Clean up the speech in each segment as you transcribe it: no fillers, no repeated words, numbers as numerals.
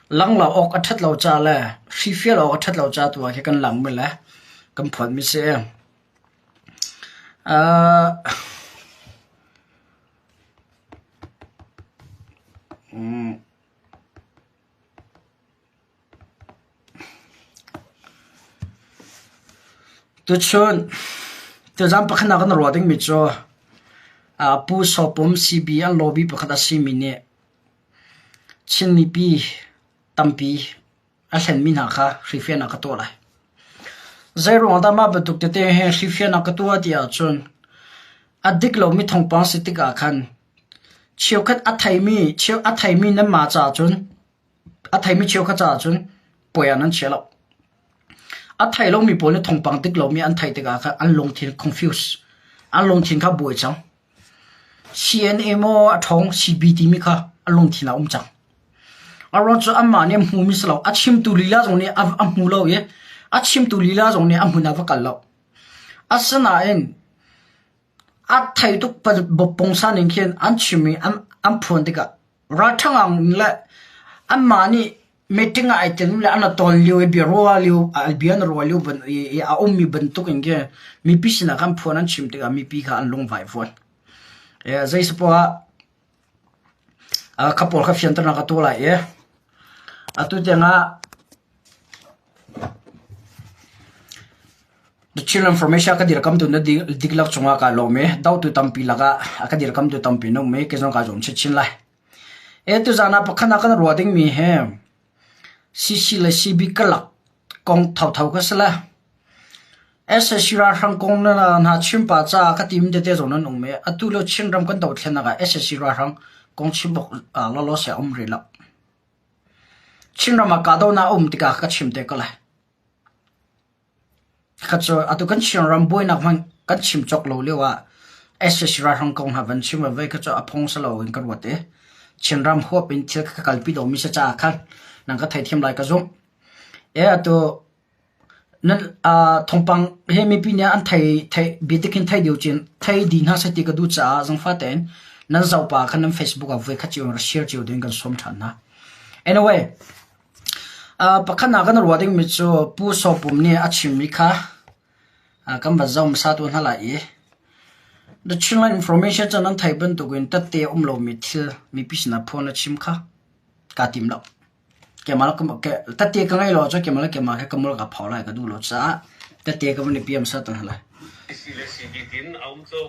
Lang lo awk a ṭhat lo ca le hrifial awk a ṭhat lo ca tu ah khi kan lang mi le kan phuan mi si. Uh, mm. Tuchun, tuzaan pakhat ah kan ruah dingmi cu Pu Saw Pum CB an lobby pakhat a simi nih Chin mipi tampi a hlenmi hna kha hrifian ah ka tuah lai. Zeiruang dah mah bantuk tete hi hrifian ah ka tuah ti ahcun a dik lomi thawngpang si tikah khan cheukhat a theimi cheu a theimi nanmah caah cun A theimi cheukhat caah cun puai ah nan chia lo. A thei lomi pawl nih thawngpang dik lomi an theih tikah khan an lungthin confuse, an lungthin kha buai cang. CNA maw a ṭhawng CB timi kha an lungthin ah um cang. A ruang cu anmah nih an hmumi si lo. A chimtu lila zong nih a, a hmu lo i a chimtu lila zong nih a hmun ah va kal lo. Asinain a thei tuk pungsan in khin an chim i an, an phuan tikah Ralṭhangang le anmah nih meeting ah ai tel le an tawn lio i bia ruah lio bia na ruah lio i a ummi bantuk in khi mipi sinah khan phuan an chim tikah mipi kha an lungvai fawn. Zei si poah ah kha pawl kha fianternak ka tuah lai i atu tiangah The Chinland Formation a ka dirkamtu na diklak cungah kaa lawm i dohtu tampi lakah a ka dirkamtu tampi na um i kei zong kaa zuam chinchin lai. E tuzaan ah pakhat ah kan ruah dingmi hi CC le CB kalak kong thotho ka si le SAC ralhrang kong na hna chim pa caah ka tim tete zong nan um i atu lio Chinram kan dothlennak ah SAC ralhrang kong chim bok lawlaw se um rih lo. Chinram ah kahdohnak a um tikah ka chim te ko lai. Kha cu atu kan Chinram buainak hmanh kan chim cawk lo lio ah sac ralhrang kong hna van chim veve kha cu a phung si lo in ka ruat i Chinram huap in thil ka kalpi dawmi si caah khan nan ka theithiam lai ka zumh. E atu nan thawngpang he mipi nih an thei thei biatik in thei deuh cin thei dih hna seh ti ka duh caah zangfah tein nan zohpa khan nan Facebook ah voi khat cio in share cio ding kan sawm ṭhan hna. Anyway, Pakhat ah kan ruah dingmi cu Pu Saw Pum nih a chimmi kha kan va zoh hmasa tu hna lai i The Chinland Information cu nan theih bantukin tette a um lomi thil mipi sinah phuan a chim kha kaa tim lo. Keimah tette ka ngei lo ahcun keimah le keimah he ka mul ka phau lai ka duh lo caah tette ka van i piam hmasa tu hna lai. Si le CB tin a um cu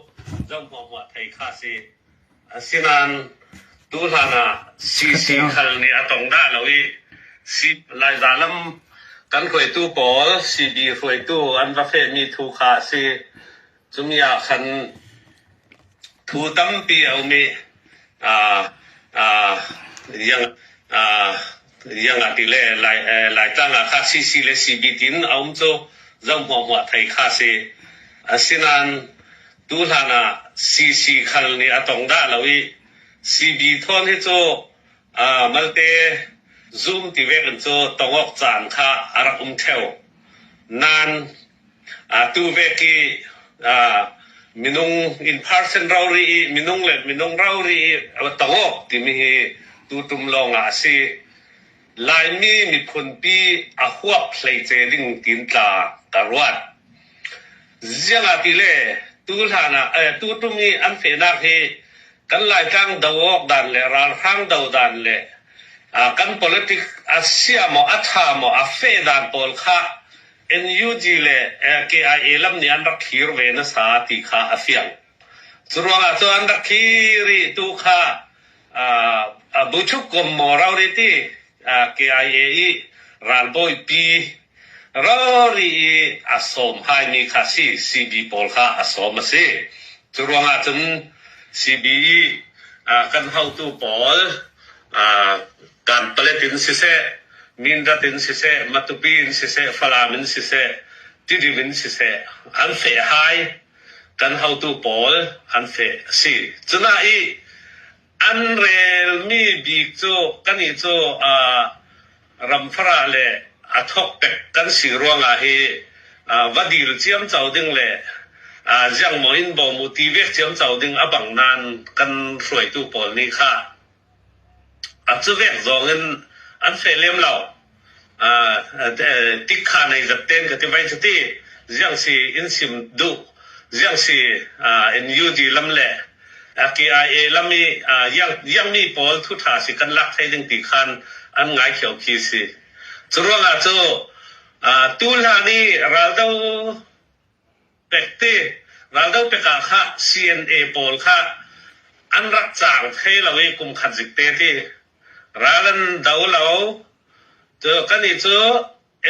zoh hmuahhmuah thei kha si. Asinain tuhlan ah CC khal nih a tong dah lo i Laiza lam kan hruaitu pawl CB hruaitu an va fehmi thu kha a si. Cumi ah khan thu tampi a um i iang ah ti le Laitlang ah kha CC le CB tin a um cu zoh hmuahhmuah thei kha a si. Asinain Tuhlan ah CC khal nih a tong dah lo i CB thawn hi cu malte zum ti vek in cu tong awk caan kha a rak um ṭheo. Nain tu vek i minung in person rori i minung le minung rori i tong awk timi hi tutum lawng ah a si. Laimi miphunpi a huap hleice ding tin tla ka ruat. Ziangah ti le tuhlan ah tutum i an fehnak hi kan Laitlang do awk dan le ralhrang do dan le kan politics a sia maw a tha maw a feh dan pawl kha NUG le KIA lam nih an rak thlir ve nasa ti kha a fiang. Curuangah cun an rak thlir i tu kha Buchuk kom maw rori ti KIA i ralbawipi rori i a sawm haimi kha si CB pawl kha a sawm a si. Cu ruangah cun CB i kan hotu pawl Kanpalet in siseh, Mindat in siseh, Matupi in siseh, Falam in siseh, Tidim in siseh an feh hai. Kan hotu pawl an feh a si. Cunah i an relmi bik cu kannih cu ramfarah le a thawk pek kan si ruangah hi va dil ciamco ding le ziangmaw in bawm u ti vek ciamco ding a bang nain kan hruaitu pawl nih kha a cu vek zong in. An feh lem lo. Tikha nei zat ten ka ti vai cu ti. Ziang si in sim duh. Ziang si NUG lam le KIA lam i yang mi pawl thu tha si kan lak thei ding ti khan an ngai khio khi si. Cu ruangah cu tu hlan i raldo pek ti raldo pek ah kha CNA pawl kha an rak caang thei lo i kum khat zik te ti ral an do lo cu kan i cu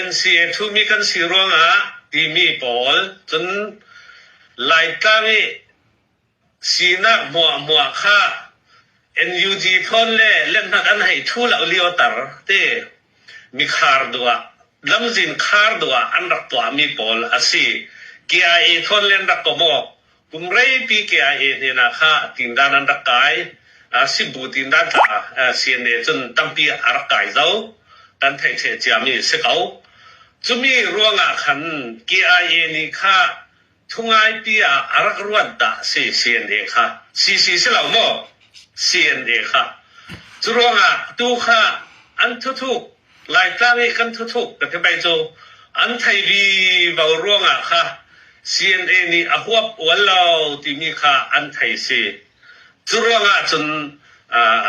NCA thumi kan si ruangah timi pawl cun Laitlang i Sinak hmuahhmuah kha NUG thawn le lenhnat an hei thu lo lio tar ti mi khar duh ah lamzin khar duh ah an rak tuahmi pawl a si. KIA thawn le an rak kom awk. Kum reipi KIA hnen ah kha tindan an rak kai. Sibu tindan tla CNA cun tampi a rak kai zau. Kan theih theh ciami si ko. Cumi ruangah khan KIA nih kha Thungaipi ah a rak ruat dah si CNA kha CC si lo maw CNA kha cu ruangah tu kha an thuthuk Laitlang i kan thuthuk ka ti bai cu an thei vi vo ruangah kha CNA nih a huap ual lo timi kha an thei si cu ruangah cun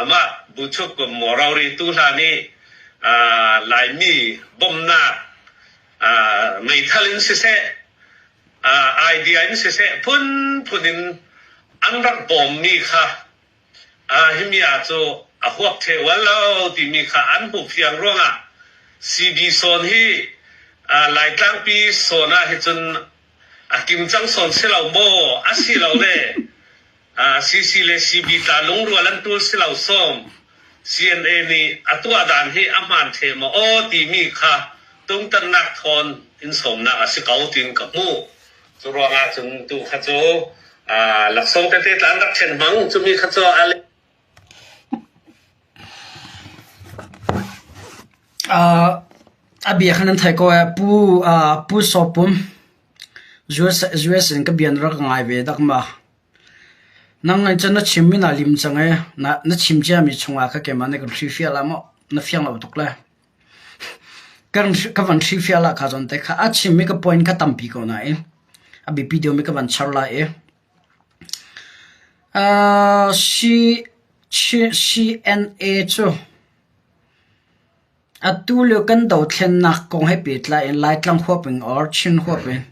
amah Buchuk Morari tu hla nih Laimi bawmhnak meithal in siseh idea in siseh phunphun in an rak bawmmi kha himi ah cu a huap theh ual lo timi kha an hmuh fiang ruangah CB sawn hi Laitlangpi sawn ah hi cun a kimcang sawn si lo maw a si lo le CC le CB tla lungrual an tul si lo sawm CNA nih a tuah dan hi a hmaan the maw aw timi kha tungtannak thawn in sawmnak a si ko tiin ka hmuh. Cu ruangah cun tu kha cu laksawng tete tla an rak ṭhen hmang cumi kha cu a A bia kha nan theih ko ee. Pu Pu Saw Pum US in ka bia na rak ngai ve dak ma? Nang nih cun na chimmi naa lim cang i na chim ciami chungah kha keimah nih kan hrilhfiah la maw? Na fiang lo tuk le. Ka van hrilhfiah la kha zawn te kha a chimmi ka point kha tampi ko nain a biapi deuhmi ka van char lai i CNA cu atu lio kan dothlennak kong he pehtlai in Laitlang huap in or Chin huap in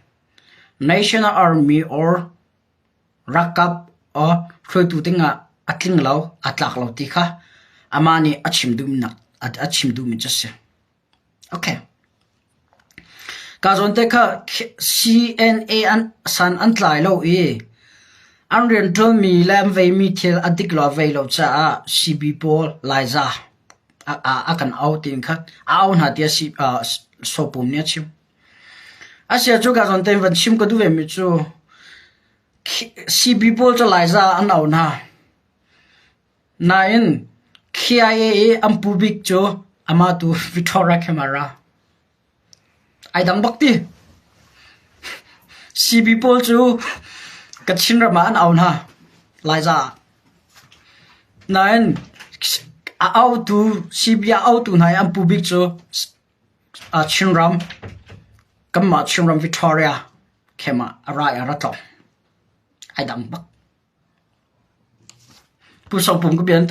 National Army or Ralkap aw hruaitu dingah a tling lo, aa tlak lo ti kha amah nih a chim duhnak a chim duhmi cu a si. Okay. Ka zawn te kha CNA an san an tlai lo i an rianṭuanmi le an veimi thil a dik lo a vei lo caah CB pawl Laiza a, a, a kan au tiin kha a au hna tiah si, uh, Sopum nih a chim. Asia cu ka zawn tein van chim ka duh vemi cu CB pawl cu Laiza an au hna. Nain KIA i an pu bik cu amah tu Victoria Camara. Ai dang bak ti. CB pawl cu Kachin ram ah an au hna Laiza ah. Nain a autu CB a autu hna i an pu bik cu Chinram, kanmah Chinram Victoria khem ah a ra i a ra tlawng. Ai dang bak. Pu Sopum ka bian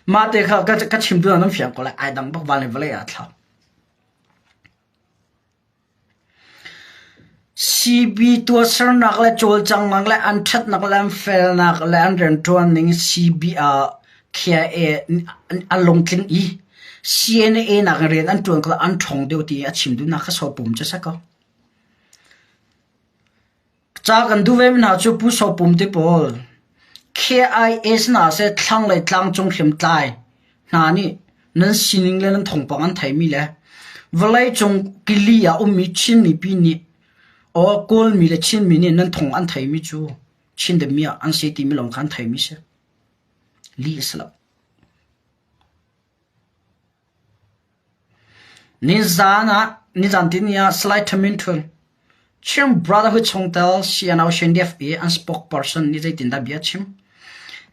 mah te kha ka chim tu nan fiang ko lai. Ai dang bak van le vawlei ah thlau. CB tuahsernak le cawlcanghnak le an ṭhatnak le an felnak le an rianṭuan ning CB ah KIA an lungtling i CNA nakin rian an ṭuan kho an ṭhawng deuh ti a chim duhnak kha Sopum cu a si ko. Ca kan duh vemi hna cu Pu Sopum te pawl KIA hna seh thlanglei tlangcung hriamtlai hna nih nan sining le nan thawngpang an theimi le vawleicung kili ah ummi Chin mipi nih aw Kawlmi le Chinmi nih nan thawng an theimi cu Chin demi ah an si timi lawng kha an theimi si. Lih a si lo. Nizaan ah nizaan tini ah Salai Thamin Htun, Chin Brotherhood chungtel CNO CNDF i an spokesperson nih zeitindah bia a chim?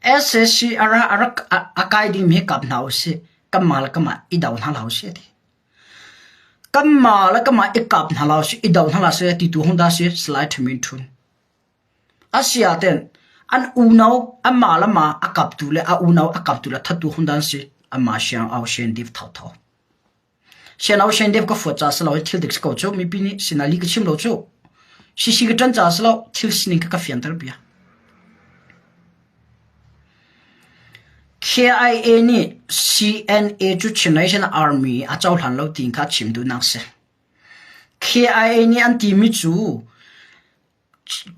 Sac a rak a kai dingmi hi kap hna usih. Kanmah le kanmah i do hna hlah usih a ti. Kanmah le kanmah i kap hna hlah usih, i do hna hlah seh ti tu hung dah si Salai Thamin Htun. Asiaten an unau anmah le mah a kaptu le a unau a kaptu le thattu hung dah si anmah siang au sian div thotho. Sian au sian div ka fuat ca si lo thil dik si ko cu mipi nih sinali ka chim lo cu. Sisi ka ṭan ca si lo thil sining ka ka fianter bia. KIA nih CNA cu Chin Nation Army a cohlan lo tiin kha chim duhnak si. KIA nih an timi cu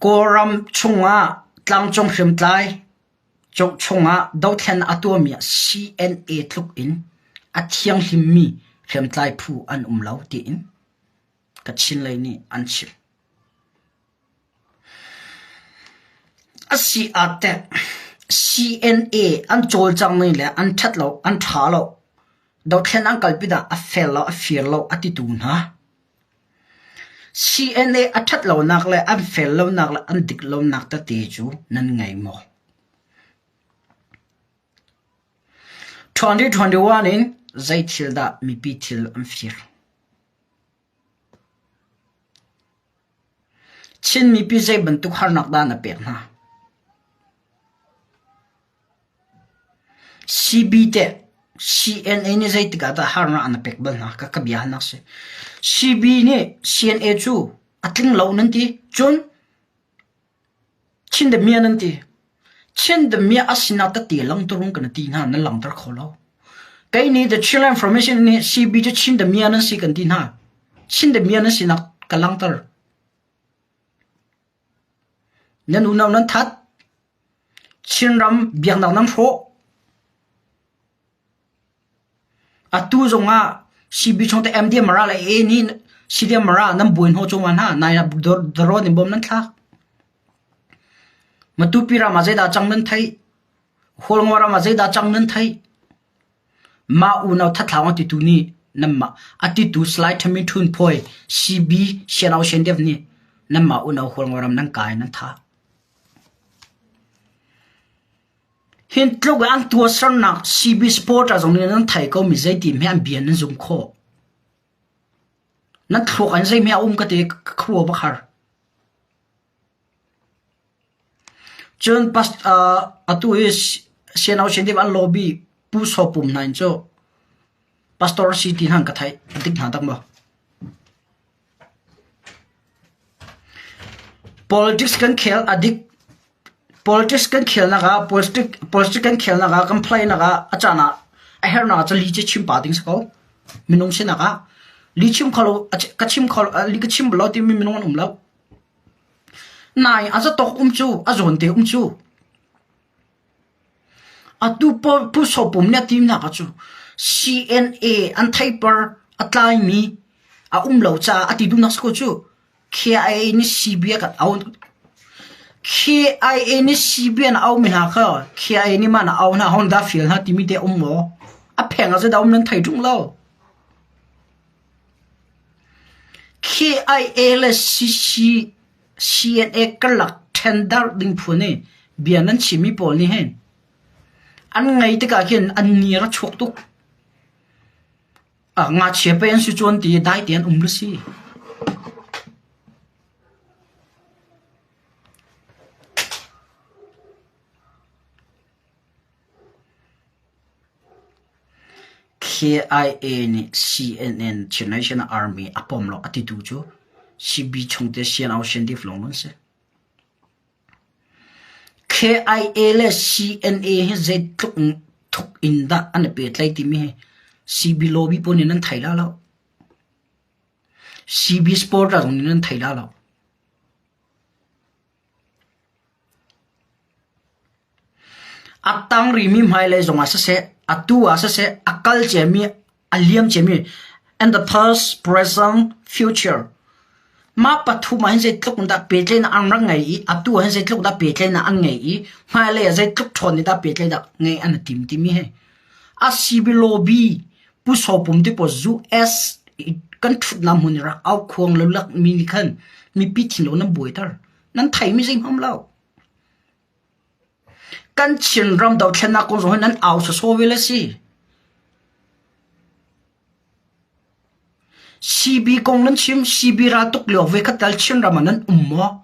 Kawlram chungah tlangcung hriamtlai chungah dothlen a tuahmi ah CNA tluk in a thianghlimmi hriamtlai phu an um lo tiin Kachin lei nih an chim. A si ah teh CNA an cawlcangh ning le an ṭhat lo, an ṭha lo, dothlen an kalpi dah a fel lo, a fir lo a titu hna. CNA a ṭhat lonak le an fel lonak le an dik lonak tete cu nan ngei maw? 2021 in zei thil dah mipi thil an fir? Chin mipi zei bantuk harnak dah na pek hna? CB teh CNA nih zeitik ah dah harnak an pek bal hna? Ka ka bia halnak si. CB nih CNA cu a tling lo nan ti. Cun Chin damiah nan ti. Chin damiah a sinak tete langterung kan ti hna nan langter kho lo. Kei nih The Chinland Information nih CB cu Chin damiah nan si kan ti hna. Chin damiah nan sinak ka langter. Nan unau nan that. Chinram biaknak nan hrawh. Atu zongah CB chungte MD Mara le AA nih CDM Mara nan buai hnawh cungah hna nai ah darawn in bom nan thlak. Matupi ram ah zeidah cang nan theih? Hualngo ram ah zeidah cang nan theih? Mah unau thathlau a titu nih nanmah a titu Salai Thamin Htun Phuai CB Sianau Siandev nih nanmah unau Hualngo ram nan kai nan thah. Hin tluk an tuahsernak CB supporter zong nih nan thei ko mi zeiti hme an bia nan zum khawh. Nan thluak an zei hme a um ka ti ka khua bak har. Cun pas uh, atu hi sianau siandim an lobby pu so pum hna in cu pastor si ti hnan ka thai dik hna tak maw? Politics kan khel a dik. Politics kan khelnak ah politics politics kan khelnak ah kan play nak ah a caan ah a hernak ah li cu chim pah ding si ko. Minung sinak ah li chim kho lo ka chim kho li ka chim lo timi minung an um lo. Nai a zatawk um cu a zawn te um cu. Atu Pu Sopum nih a timnak cu CNA an theipar a tlaimi a um lo caah a ti duhnak si ko cu. KIA nih CB a kan au. KIA nih CB an aumi hna kha KIA nih mah na au hna Honda fial hna timi te um maw? A pheng ah zeidah um nan thei ṭung lo. KIA le CC CNA karlak ṭhendar ding phu nih bia nan chimmi pawl nih hin an ngei tikah khin an ni a chuak tuk. Ngakchia pei an si cu an ti i dai tein um lu si. KIA nih CNN Chin Nation Army a pom lo a titu cu CB chungte CNO CNDF lawng an si. KIA le CNA hi zeitluk thuk in dah an i pehtlaih timi hi CB lobby pawl nih nan thei la lo. CB supporter zong nih nan thei la lo. A tang rihmi hmailei zongah siseh, atu ah siseh, a kal ciami, a liam ciami and the past, present, future mah pathum ah hin zeitluk in dah pehtlaihnak an rak ngei i atu ah hin zeitluk dah pehtlaihnak an ngei i hmailei ah zeitluk ṭhawn nih dah pehtlaihnak ngei an i tim timi hi a sibilobi Pu Sopum te pawl US kan ṭhutnak hmun i rak au khuang lo lak mi nih khan mipi thinlung nan buaiter. Nan theimi zeihmanh um lo. Kan Chinram dothlennak kong zong hi nan au sawsawh ve le si. CB kong nan chim, CB raltuk lio voikhat tal Chinram ah nan um maw?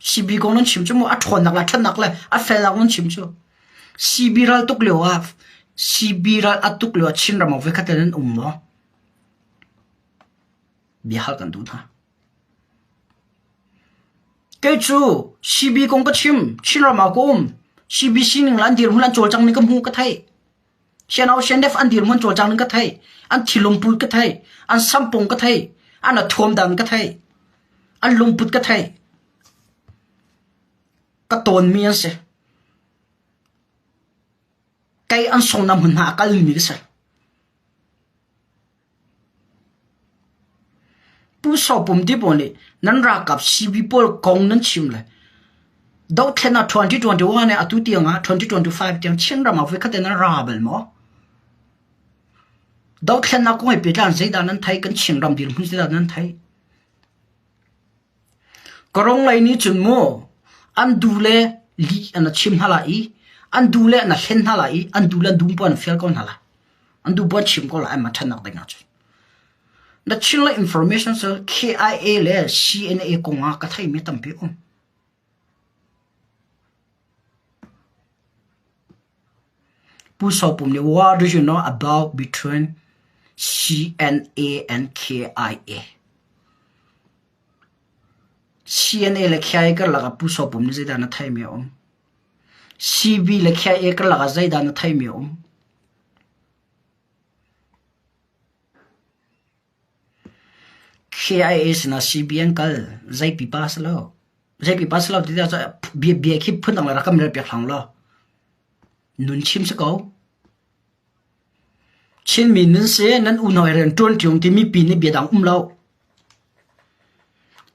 CB kong nan chim cu mu a ṭhawnnak le a ṭhatnak le a felnak nan chim cu. CB ral tuk lio ah CB ral a tuk lio ah Chinram ah voikhat tal nan um maw? Bia hal kan duh hna. Kei cu CB kong ka chim, Chinram ah ka um. CB sining le an dirhmun an cawlcang ning ka hmu ka theih. Sianau siandef an dirhmun cawlcang ning ka theih. An thilungput ka theih. An sampung ka theih. An a thuam dan ka theih. An lungput ka theih. Ka tawnmi an si. Kei an songnak hmun hna a kalmi ka si. Pu Saw Pum ti pawl nih nan ralkap CB pawl kong nan chim le dohthlen ah 2021 in atu tiang ah 2025 tiang Chinram ah voikhat in nan ra bal maw? Dohthlennak kong he pehtlai in zeidah nan theih? Kan Chinram dirhmun zeidah nan theih? Ka-rong lei nih cun mu an du le lih an chim hna lai i an du le an hlen hna lai i an du le an dum puan an fial ko hna lai. An du puan chim ko lai anmah ṭhatnak ding ahcun. Na Chinland information cu KIA le CNA kong ah ka theimi tampi um. Pu Saw Pum nih what do you know about between CNA and KIA? CNA le KIA karlak ah Pu Saw Pum nih zeidah na theimi a um? CB le KIA karlak ah zeidah na theimi a um? KIA sinah CB an kal. Zei pipa si lo. Zei pipa si lo ti tikah bia bia khi phundang le rak kan rel piak hlang law. Nun chim si ko. Chinmi nan si, nan unau he rian ṭuan ṭiung timi pin nih bia dang um lo.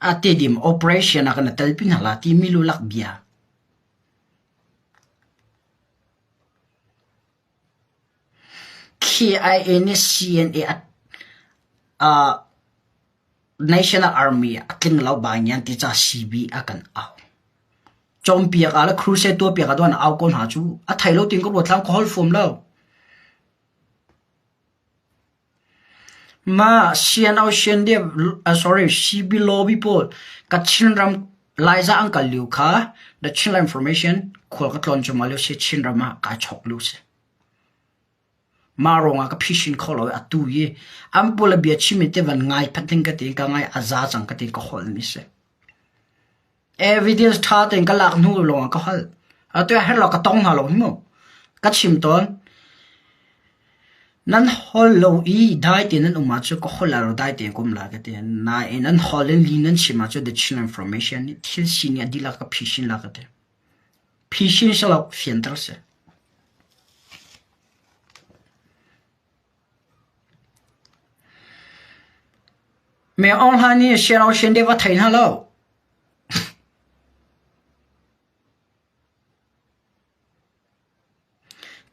A tedim operation ah kan i telpi hna la timi lulak bia. KIA nih CNA a National Army a tling lo baingian ti ca CB a kan au. Cawmpiak ah le crusade tuahpiak ah tuan au ko hna cu a thei lo tin ka ruat hlang ka holh fum lo. Ma CNO CNDF sorry CB lobby pawl Kachin ram Laiza an kal lio kha the Chinland information khual ka tlawn cuahmah lio si Chinram ah kai chok lio si. Mah ruangah ka phisin kho lo i atu i an pawl bia chim te van ngai phat ding ka ti ka ngai a za cang ka ti ka holh mi si. Evidence ṭha tein ka lak hnu lawngah ka holh. Atu ah herh lo ka tong hna lo hi mu. Ka chim tawn. Nan holh lo i dai tein nan um ahcun ka holh lai lo dai tein ka um lai ka ti. Nain nan holh in li nan chim ahcun the Chin information nih thil sining a dihlak ka phisin la ka ti. Phisin si lo fianter si. Me Aung Hlaing nih Sian Aung Shin va thei hna lo.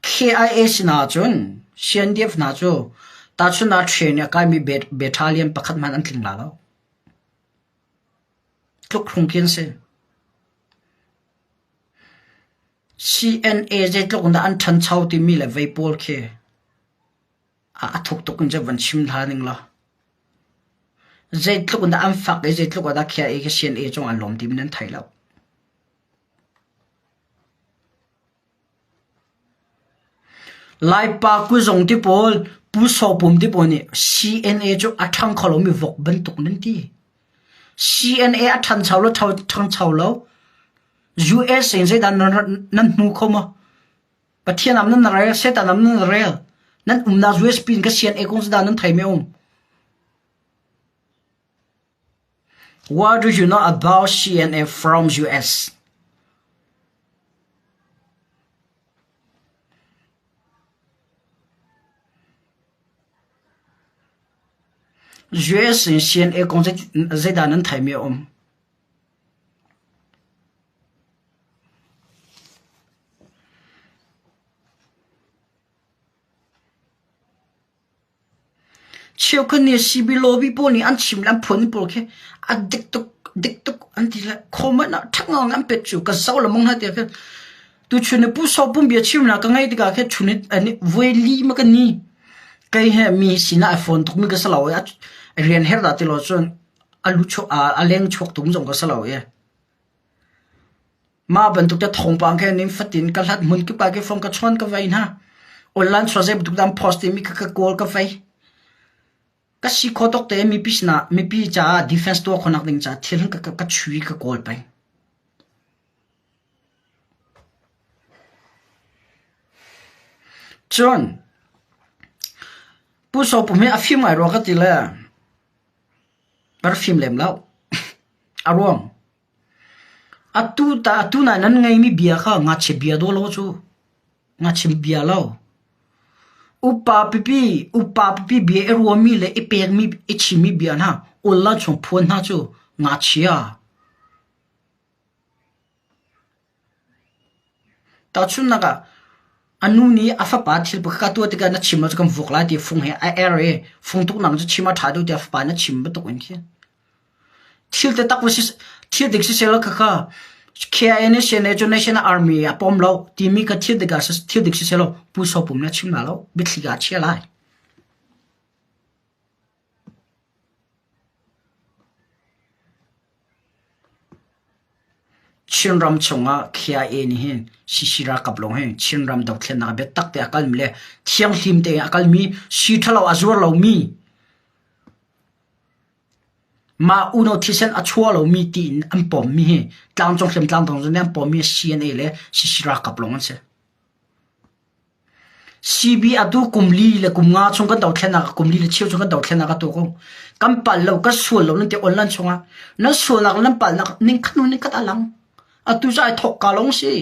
KIA sinah cun CNDF hna cu tahchunhnak train i a kaimi battalion pakhat hmanh an tling la lo. Tluk hrung khi an si. CNA zeitluk in dah an ṭhancho timi le vei pawl khi a thuk tuk in van chim hna ning law. Zeitluk in dah an fak i zeitluk ah dah KIA khi CNA cung an lawm timi nan thei lo. Laipa kuzong ti pawl, Pu Saw Pum ti pawl nih CNA cu a ṭhang kho lomi vok bantuk nan ti. CNA a ṭhancho lo ṭhangcho lo. US in zeidah nan hmu kho maw? Pathian am nan rel, Satan am nan rel. Nan umnak US pin ka CNA kong zeidah nan thei mi um? What do you know about CNA from US? US in CNA kong zeidah nan theimi a um? Cheukhat nih CB lobby pawl nih an chim le an phuan pawl khi a dik tuk dik tuk an ti le comment ah ṭha ngang an pet cu ka zoh lengmang hna tiah khin tuchun ni Pu Saw Pum bia chim na ka ngaih tikah khin chun ni voi li ma ka ni. Kei he mi sinah ai fawn tukmi ka si lo i rian herh dah ti lo cun a lu a leng chuak tum zong ka si lo i mah bantuk te thawngpang khe ning fatin ka hlat hmun kip ah ke phone ka chawn ka vei hna. Online chuah zei bantuk dang post timi kha ka kawl ka vei. Ka si kho tuk te mipi sinah mipi caah defense tuah khawhnak ding caah thil ka ka chui ka kawl peng. Cun Pu Saw Pum hi a fim ngai rua ka ti le ka rak fim lem lo. A ruang atu ta atu nai nan ngeimi bia kha ngakchia bia daw lo cu ngakchia bia lo. Upa pipi upa pipi bia i ruami le i pekmi i chimmi bia hna ul chung phuan hna cu ngakchia. Tahchunhnak ah, a nu nih a fapa thil pakhat ka tuah tikah na chim ahcun kan vuak lai ti fung he a er i fung tuknak cu chim a ṭha deuh tiah a fapa nih a chim bantuk in khin. Thil taktak va si thil dik siseh law khakha KIA nih CNA cu National Army a pom lo timi kha thil dik ah thil dik siseh law Pu Saw Pum nih a chim la lo biathli ah a chia lai. Chinram chungah KIA nih hin CC ralkap lawng hin Chinram dothlennak biatak te a kalmi le thianghlim tein a kalmi sii ṭhalo a zuar lomi mah unau thisen a chuah lomi tiin an pommi hi tlangcung hriam tlangdang nih an pommi CNA le CC ralkap lawng an si. CB atu kum li le kum nga chung kan dothlennak kum li le cheu chung kan dothlennak atu ko kan pal lo kan sual lo nan ti online chungah nan sualnak nan palnak ning khat hnu ning khat a lang atu cu ai thok ka long si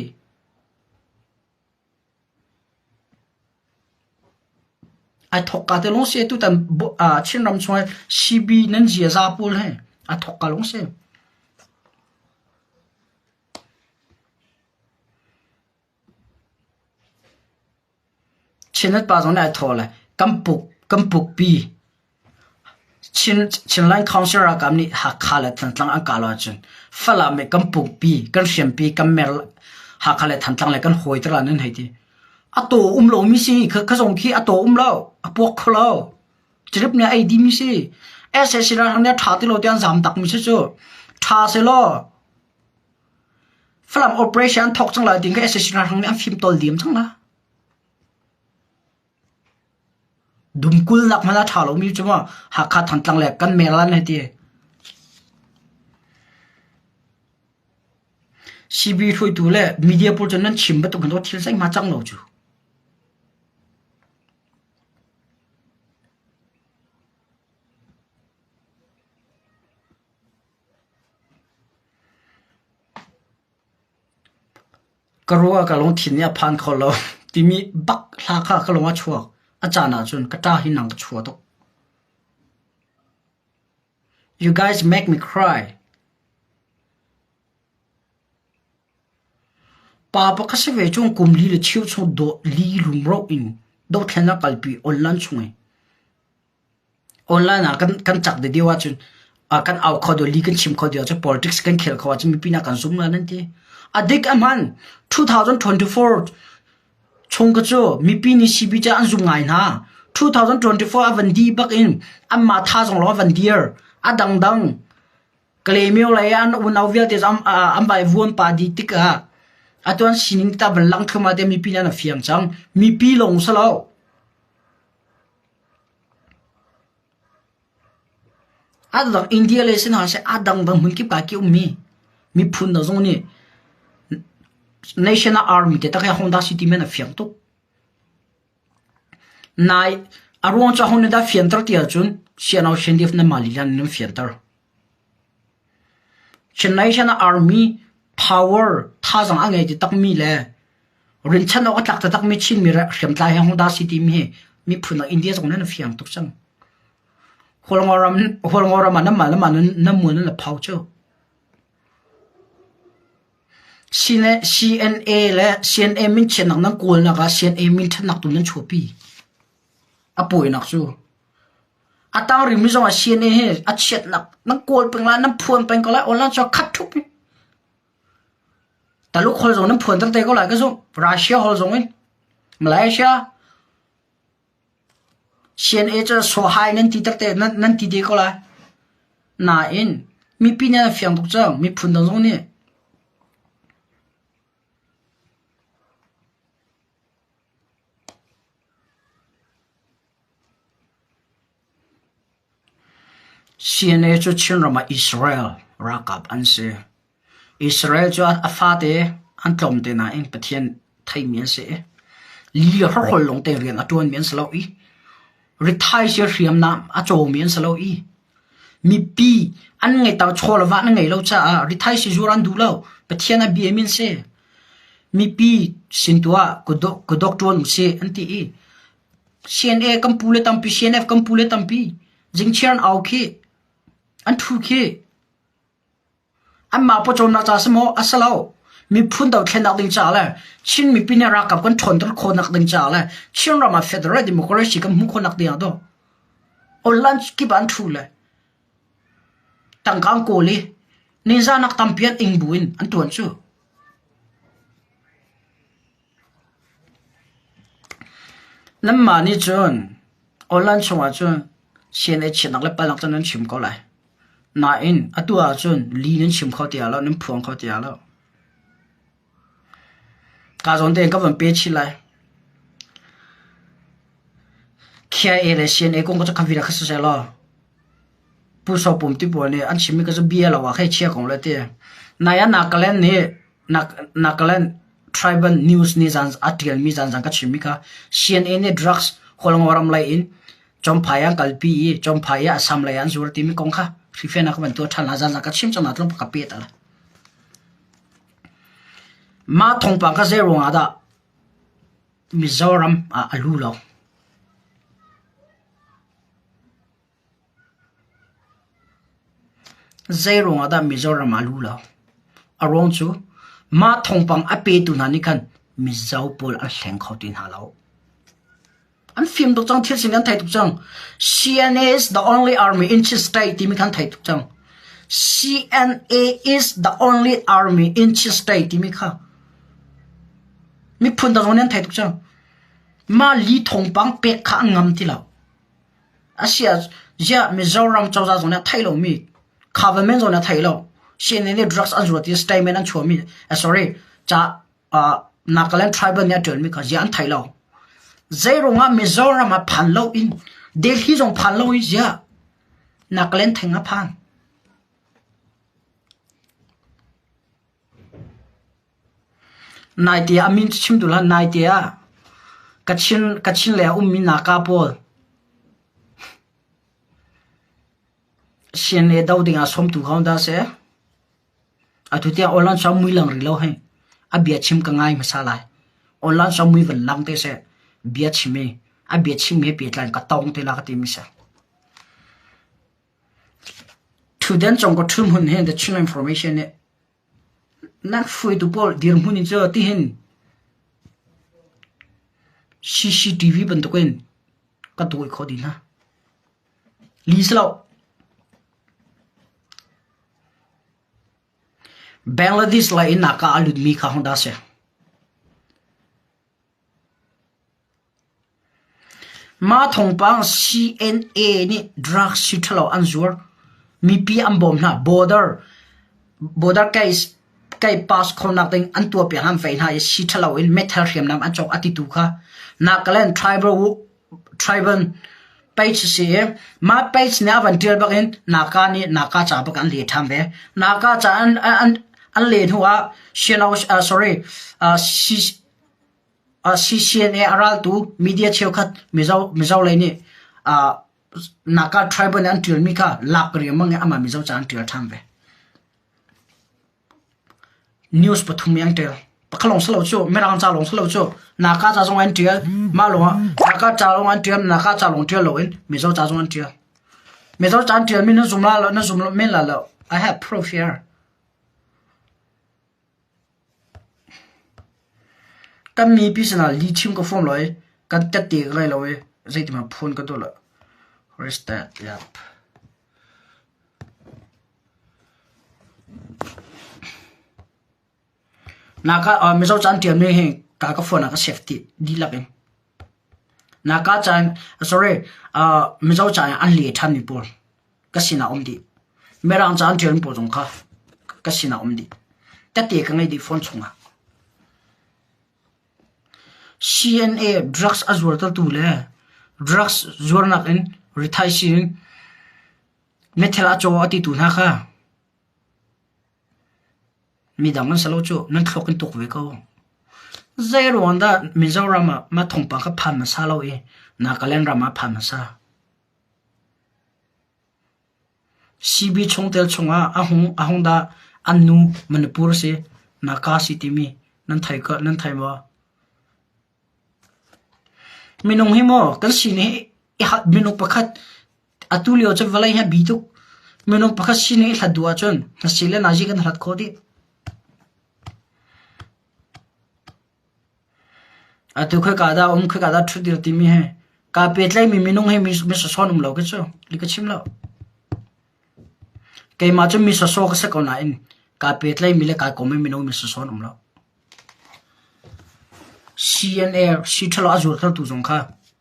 ai thok ka te long si tu tan Chinram chungah CB nan ziaza pawl he a thok ka long si. Chinnet pa zong nih ai thawh le kan puk kan pukpi Chin Chinland Council ralkap nih Hakha le Thantlang an kah lo ahcun Falam nih kan pukpi kan hriampi kan mer Hakha le Thantlang le kan hawi te la nan hei ti. A taw um lomi si kha kha zong khi a taw um lo a puak kho lo. Cirip nih a ei dimi si. SAC ralhrang nih a ṭha ti lo tiah an zam takmi si cu. Ṭha selaw Falam operation an thawk cang lai ti kha sac ralhrang nih an fimtawl diam cang la. Dumkul nak hmanh a ṭha lomi cu maw Hakha Thantlang le kan mer lan hei ti. CB hruaitu le media pawl cu nan chim bantuk hin thil zeihmah cang lo cu. Ka ruah ka lungthin nih a phan kho lo timi bak hla kha ka lung a chuak. A caan ahcun ka ṭa hi nang ka chua tuk. You guys make me cry. Pa pakhat si ve cung kum li le cheu chung dawh li rumro in dothlennak kalpi online chung i Online ah kan kan cak deuh ahcun kan au kho deuh, li kan chim kho deuh ahcun politics kan khel kho ahcun mipi nih kan zum lai nan ti. A dik a hman. 2024 chung ka cu mipi nih CB cu an zum ngai hna. 2024 a van dih bak in anmah tha zong lawng a van dir. A dangdang Kalaymyo lei an unau vialte cu an vai vuan pa dih tikah atu an sining ta van lang thluahmah te mipi nih an fiang cang. Mipi lawng si lo. A dang India lei si hna seh a dangdang hmunkip ah khi ummi miphun hna zong nih National Army te tak hi Honda City men a fiang tuk. Nai a ruang cu aho nih dah fianter ti ahcun CNO CNDF nan mah lila nih nan fianter. National Army power thazaang a ngei ti takmi le rinchanh awk a tlak taktakmi Chinmi hriamtlai he Honda City mi hi miphun ah India zong nan fiang tuk cang. Hualngo ram Hualngo ram ah nanmah le mah nan mual nan la phau cu. CNA le CNA min chiatnak nan kawlnak ah CNA min ṭhatnak tu nan chuahpi. A pawinak cu. A tang rimi zong ah CNA hi a chiatnak nan kawl peng lai nan phuan peng ko lai online cu khat ṭhup in. Taluk holh zong nan phuan ter te ko lai ka zumh. Russia holh zong in. Malaysia. CNA cu sawhai nan ti takte nan ti te ko lai. Nain mipi nih an fiang tuk cang. Miphun dang zong nih. CNA cu Chinram ah Israel ralkap an si. Israel cu a fate an tlawm te nain Pathian theimi an si i li le hrawkhrol lawng te rian a ṭuanmi an si lo i rithaisii hriamnam a cawmi an si lo i mipi an ngeihter chaw le va an ngei lo caah rithaisii zuar an duh lo. Pathian a biami an si. Mipi sin tu ah kutdok ṭuan usih an ti i CNA kan pu le tampi, CNF kan pu le tampi zingchiar an au khi, an ṭhu khi. Anmah pawcawmnak ca si maw? A si lo. Miphun dothlennak ding caah le Chin mipi nih ralkap kan ṭhawnter khawhnak ding caah le Chinram ah federal democracy kan hmuh khawhnak ding ah dawh online kip ah an ṭhu le tangka an kawl i nizan tampi an ing buin an ṭuan cu. Nanmah nih cun online chungah cun CNA chiatnak le palhnak cu nan chim ko lai. Nain atu ahcun li nan chim kho ti lo, nan phuang kho ti lo. Ka zawn tein ka van pe chih lai. KIA le CNA kong cu ka vira kha siseh law Pu Saw Pum ti pawl nih an chimmi ka cu bia lo ah khei chia kong le ti. Nai ah Nagaland nih Nagaland Tribal News nih zan a ṭialmi zanzang ka chimmi kha CNA nih drugs Hualngo ram lei in Champhai an kalpi i Champhai i Assam lei ah an zuar timi kong kha hrifenak ka van tuah ṭhan hna zanzang ka chim cang hna tlawmpal ka pet ala. Mah thawngpang kha zei ruangah dah Mizoram ah a lu lo? Zeiruangah dah Mizoram ah a luh lo? A ruang cu mah thawngpang a petu hna nih khan Mizo pawl an hleng kho ti hna lo. An fim tuk cang, thil sining an thei tuk cang. CNA is the only army in Chin state timi khan thei tuk cang. CNA is the only army in Chin state timi kha miphun dang zong nih an thei tuk cang. Mah li thawngpang pek kha an ngam ti lo. Asiah ziah Mizoram cozah zong nih a theih lomi government zong nih a theih lo. CNN nih drugs an zuat i statement an chuahmi sorry ca Nagaland tribal nih a ṭialmi kha ziah an theih lo. Zeiruangah Mizoram ah phan loin Delhi zong phan loin ziah Nagaland theng a phan. Naite ah a min cu chim duh hlah. Naite ah Kachin lei ah ummi Naga pawl CNA do ding ah sawmtu kha dah a si. Atu tiang online cu a mui lang rih lo hei. A bia chim ka ngai hmasa lai. Online cu a mui van lang te seh. Bia chim i a bia chim he pehtlai in ka tong te la ka timi si. Ṭhutden cung ka ṭhu hmun hin The Chin Information nih Nan hruaitu pawl dirhmun in cu tihin CCTV bantukin ka dawi khawh dih hna. Li si lo. Bangladesh lei in naka a lutmi kha hong dah si. Mah thawngpang CNA nih drugs hi ṭhalo an zuar. Mipi an bawm hna. Border border case kai pass khonak ding an tuahpiak hna an fei hna i si ṭhalo in meithal hriamnam an cawk a titu kha Nagaland tribal tribal page si i mah page nih a van ṭial bak in Naga nih Naga ca bak an leh ṭhan ve. Naga ca an an an leh hnu ah Shino sorry CCNA a raltu media cheukhat Mizo lei nih Naga tribal nih an ṭialmi kha lak riangmang in amah Mizo ca an ṭial ṭhan ve. News pathum i an ṭial. Pakhat lawng si lo cu, Mirang ca lawng si lo cu, Naga ca zong an ṭial. Mah lawngah Naga ca lawng an ṭial, Naga ca lawng ṭial loin Mizo ca zong an ṭial. Mizo ca an ṭialmi na zum la lo, na zum men la lo. I have proof here. Kan mipi sinah lihchim ka fawm lo i kan tette ka ngei lo i zeitihmanh phun ka duh lo. Where is that? Yep. Naka Mizo ca an ṭialmi hi ka ka phone ah ka save dih dihlak in. Naka ca in sorry Mizo ca in an leh ṭhanmi pawl ka sinah um dih. Mirang ca an ṭialmi pawl zong kha ka sinah um dih. Tette ka ngei dih phone chungah. CNA drugs a zuartertu le drugs zuarnak in rithaisii in methel a caw a titu hna kha midang an si lo cu nan thluak in tuk ve ko. Zeiruang dah Mizoram ah mah thawngpang kha phan hmasa lo i Nagaland ram ah phan hmasa? CB chungtel chungah a hung dah an nu Manipur a si, Naga si timi nan thei maw? Minung hi maw kan sining hi minung pakhat atu lio cu vawlei hi a bi tuk. Minung pakhat sining i hlat duh ahcun hnasi le nazi kan hlat khawh dih. Atu khoika dah um khoika dah ṭhutdir timi hi kaa pehtlaimi minung hi mi sawsawh um lo khi cu li ka chim lo. Keimah cu mi sawsawh ka si ko nain kaa pehtlaimi le kaa kommi minung mi sawsawh an um lo. CNA si ṭhalo a zuartertu zong kha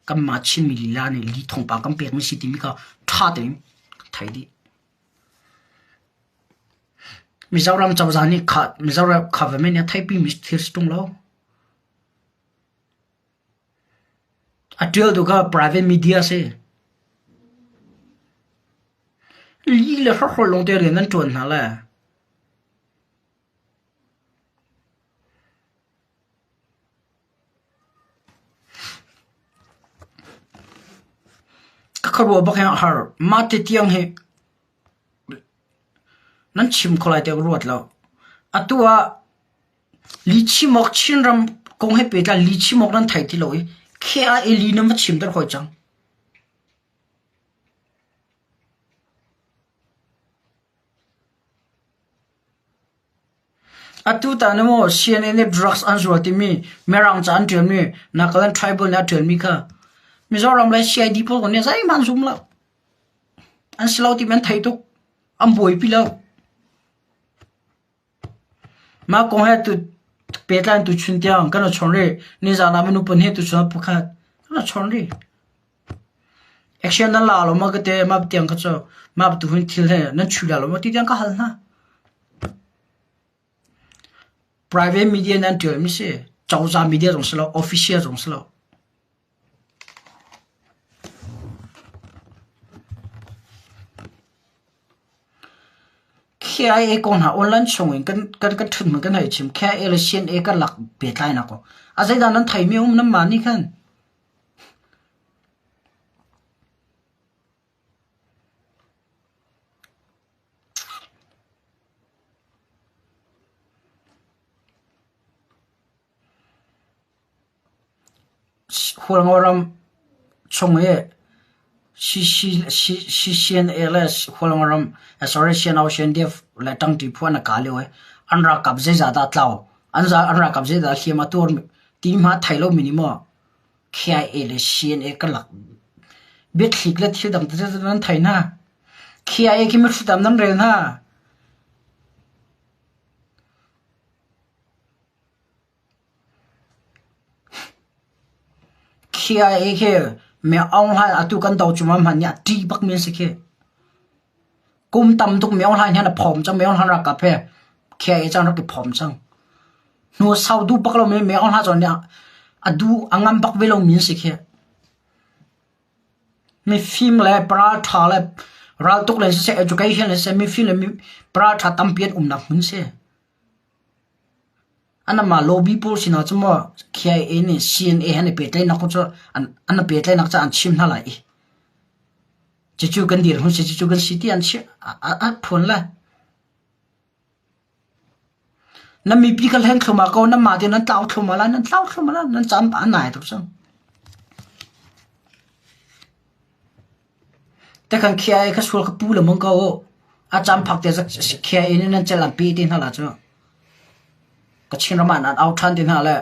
kanmah Chinmi lila nih li thawngpang kan pekmi si timi kha ṭha tein kan theih dih. Mizoram cozah nih kha Mizoram government nih a theihpimi thil si ṭung lo. A ṭialtu kha private media a si. Li le hrawkhrol lawngte rian an ṭuan hna le. Ka khuaruah bak hi a har. Mah ti tiang hi nan chim kho lai tiah ka ruat lo. Atu ah lichim awk Chinram kong he pehtlai lichim awk nan thei ti lo i KIA li nan va chimter hawi cang. Atu tan maw CNN nih drugs an zuar timi Mirang ca an ṭialmi Nagaland tribal nih a ṭialmi kha Mizoram le CID pawl nih zeihmanh an zum lo. An si lo timi an thei tuk. An buaipi lo. Mah kong he tu pehtlai tuchun tiang kan i chawn rih. Nizaan ah minung pahnih tuchun ah pakhat kan i chawn rih. Action nan la lo maw ka ti, mah tiang kha cu mah tuhin thil he nan chuih la lo maw ti tiang ka hal hna. Private media nan ṭialmi si, cozah media zong si lo, official zong si lo. KIA kong hna online chung in kan kan kan ṭhut hmun kan hei chim. KIA le CNA kan lak pehtlainak kong. A zeidah nan theimi um nanmah nih khan? Hualngoram chung i CCNA le Hualngoram sorry CNO-CNDF le ṭangṭi phu an i kah lio i an ralkap zeizah dah tlau, an ralkap zeidah hliam a tuar ti hmanh a thei lomi nih maw KIA le CNA ka lak biathlik le thil dang tete nan thei hna. KIA khi mihrut ah nan rel hna. KIA khi mi Aung Hlaing atu kan do cungah hmanh nih a ṭih bakmi an si khi. Kum tam tuk mi Aung Hlaing hi an i phawm cang. Mi Aung Hlaing ralkap he KIA cang rak i phawm cang. Hnu sau duh bak lomi mi Aung Hlaing zong nih a duh a ngam bak ve lomi an si khi. Mifim le paral ṭha le raltuk le siseh education le siseh mifim le paral ṭha tampi an umnak hmun si. Anamah lobby pawl sinah cun maw KIA nih CNA he an i pehtlaihnak kong cu an i pehtlaihnak cu an chim hna lai i cucu kan dirhmun si cucu kan si ti an chim a phuan lai. Na mipi kha hleng thluahmah ko nanmah tein nan tlau thluahmah lai nan tlau thluahmah lai nan caan a nai tuk cang. Tekhan KIA kha sual kha pu lengmang ko u. A caan phak te KIA nih nan cel an pe te hna la cu. Kachin ram ah nan au ṭhan te hna le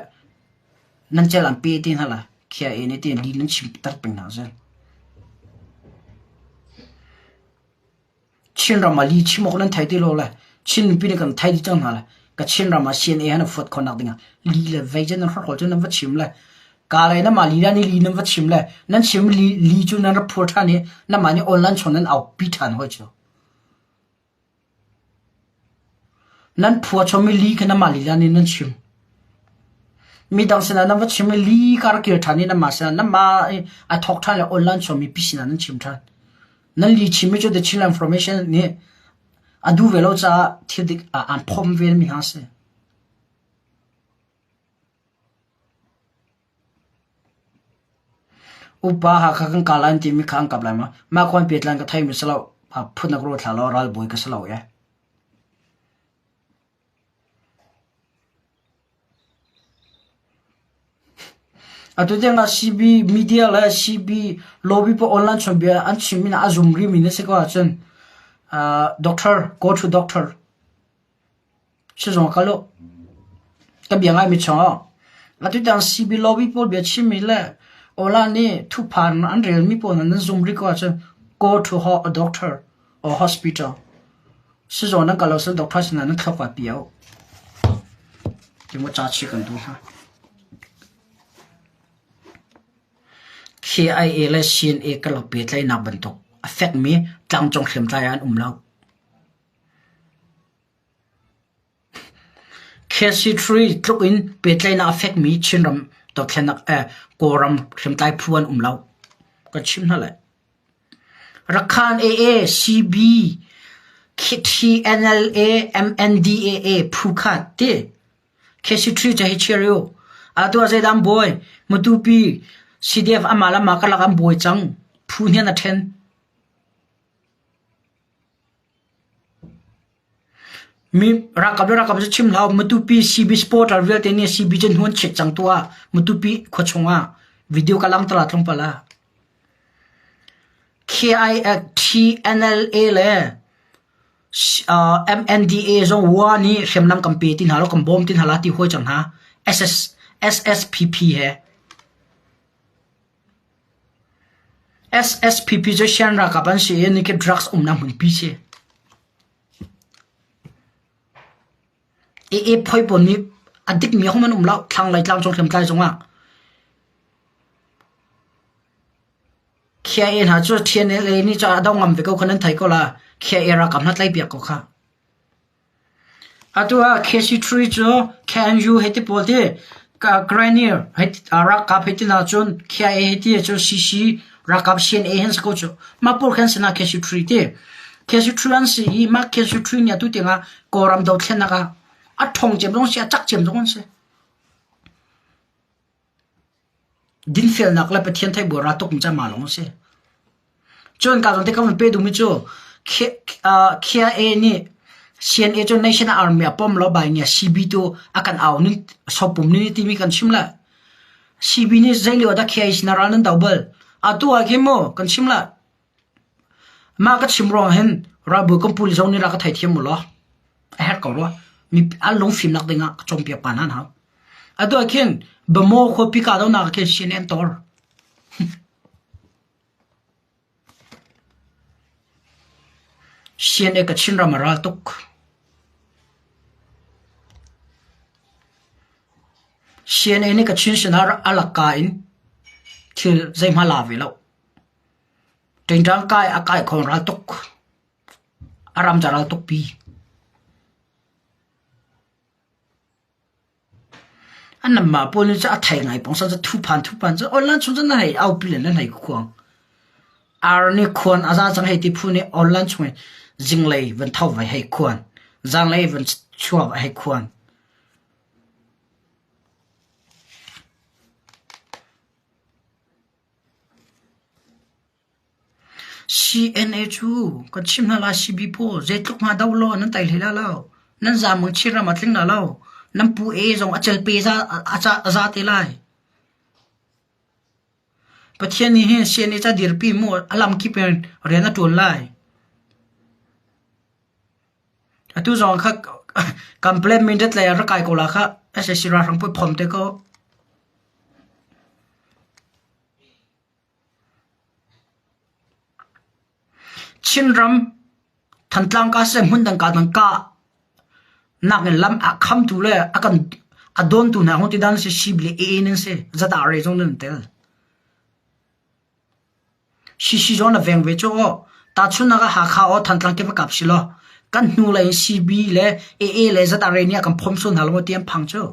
nan cel an pe te hna la KIA nih ti li nan chim ter peng hna zel. Chin ram ah li chim awk nan thei ti lo le Chin mipi nih kan thei dih cang hna le Kachin ram ah CNA han fuat khawhnak dingah li le vei cu nan hrokhrol cu nan va chim le. Ka lei namah lila nih li nan va chim le nan chim li, li cu nan rak phur ṭhan i namah nih online chung nan aupi ṭhan hoi cu. Nan phua chom i li kha namah lila nih nan chim. Midang sinah nan va chim i li ka rak kir ṭhan i namah sinah namah i a thawk ṭhan le online chung mipi sinah nan chim ṭhan. Nan li chim i cu The Chinland Information nih a duh ve lo caah thil dik aan phom ve mi hna si. Upa Hakha kan ka lai an timi kha an kap lai maw? Mah khuan petlan ka theimi si lo. Phun na ka ruat hlah law ralbawi ka si lo ee. Atu tiang ah CB media le CB lobby pawl online chawnbia an chimmi a zum rimi na si ko ahcun doctor, go to doctor. Sizung kal u. Ka bia ngaimi chungah atu tiang CB lobby pawl bia chimmi le Ola nih thuphan an relmi pawl nan zum rih ko ahcun go to a doctor or hospital. Sizung nan kal lo cun doctor sinah nan thlok ah pi u. Timaw ca chih kan duh hna. KIA le CNA karlak pehtlaihnak bantuk a fekmi tlangcung hriamtlai ah an um lo. KC3 tluk in pehtlaihnak a fekmi Chinram dothlennak Kawlram hriamtlai phu an um lo. Kan chim hna lai. Rakhan AA, CB, TNLA, MNDAA phu kha ti. KC3 ca hi chiar u. Atu ah zeidah an buai? Matupi CDF amah le amah karlak an buai cang. Phu hnian a ṭhen. Mi ralkap le ralkap cu chim hlah u, Matupi CB supporter vialte nih CB cu hnu an chiat cang tuah. Matupi khuachung ah video ka langhter ah tlawmpal ah. KITNLA le MNDA zong wa nih hriamnam kan pe ti hna lo, kan bawm ti hna la ti hawi cang hna. SS, SSPP he. SSPP cu Shan ralkap an si i nikip drugs umnak hmunpi si. AA phoi pawl nih a dikmi hom an um lo thlanglei tlangcung hriamtlai zongah. KIA hna cu TNLA nih cu a do ngam ve ko kha nan thei ko la. KIA ralkap hna tlai piak ko kha. Atu ah KC3 cu KNU hei ti pawl ti Granier ralkap hei ti hna cun KIA hei ti cun CC ralkap CNA hen si ko cu. Mah pawl khan si hna KC3 ti. KC3 an si i mah KC3 nih atu tiangah Kawlram dothlennak ah a ṭhawng cem zong si a cak cem zong an si. Dinfelnak le Pathian theih bu ra tuk mi cu amah lawng a si. Cun ka zawn te ka van pe duhmi cu KIA nih CNA cu National Army a pom lo bai ngia CB tu a kan au ning sopum ni timi kan chim la. CB nih zei lio dah KIA sin ral nan do bal. Atu ah khin mu kan chim la. Mah ka chim ruang hin ralbawi kan pu le zong nih rak ka theithiam mu law. A herh ko rua. Mi an lungfimnak ding ah ka cawnpiak pa hna hau. Atu ah khin Bamaw khuapi kahdohnak ah khin CNN an tor. CNA Kachin ram a ral tuk. CNA nih Kachin sinah a lak in thil zeihmah la ve lo. Ṭingṭang kai a kai kho ral tuk. A ram ca ral tukpi. Anmah pawl nih cun a thei ngai pawngsan cu thuphan thuphan cu online chung cun nan hei aupi le nan hei khuang. Ar nih khuan a za cang hei ti phu nih online chung in zinglei van tho vai hei khuan, zanglei van chuak hei khuan. CNA cu kan chim hna lai CB pawl zeitluk hma do law nan tai hlei la lo. Nan zaam mang Chinram a tling la lo. Nan pu e zong a celpe za a za te lai. Pathian nih hin CNA ca dirpi mu a lam kip in rian a ṭuan lai. Atu zong kha complaint mindat lei ah rak kai ko la kha SAC ralhrang pui phom te ko. Chinram Thantlang ka siseh hmundang ka dang kah nakin lam a khamtu le a kan. A dawntu hna hung ti dan si CB le AA nan si. Zata re zong nan tel. CC zong na veng ve cu aw. Tahchunhnak ah Hakha aw Thantlang te va kap si law kan hnu lei in CB le AA le zata re nih a kan phom sual hna lo maw ti an phang cu.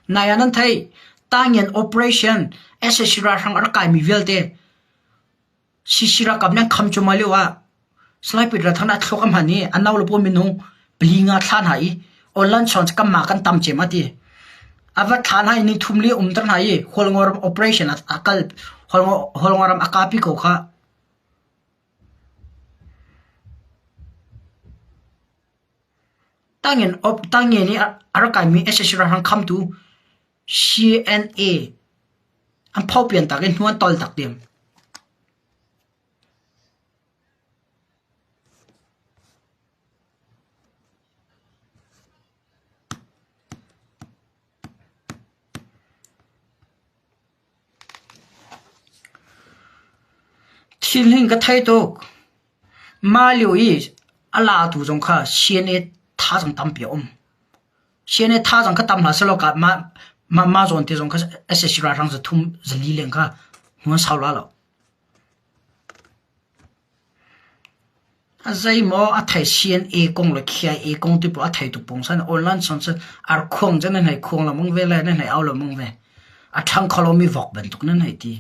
Nai ah nan theih Tangian operation sac ralhrang a rak kaimi vialte CC ralkap nih an kham cuahmah lio ah Salai Peter Thang nih a thluak a hman i a no le pawl minung pali nga thlah hna i online chawng cu kanmah kan tam cem a ti. A va thlah hna i nithum li a umter hna i Hualngoram operation a kal Hualngoram a kapi ko khah. Tangin tangin i a rak kaimi sac ralhrang khamtu CNA an phopian tak i hnu an tol tak diam. Thil hin ka thei tuk. Mah lio i a latu zong kha CNA thazaang tampi a um. CNA thazaang kha tam hlah sehlaw ka mah mah zawn te zong kha sac ralhrang 300 400 leng kha hnu an sau la lo. A zeimaw a thei CNA kong le KIA kong ti paoh a thei tuk pungsan online chung cun arkhuang cu nan hei khuang lengmang ve le nan hei au lengmang ve. A ṭhang kho lomi vok bantuk nan hei ti.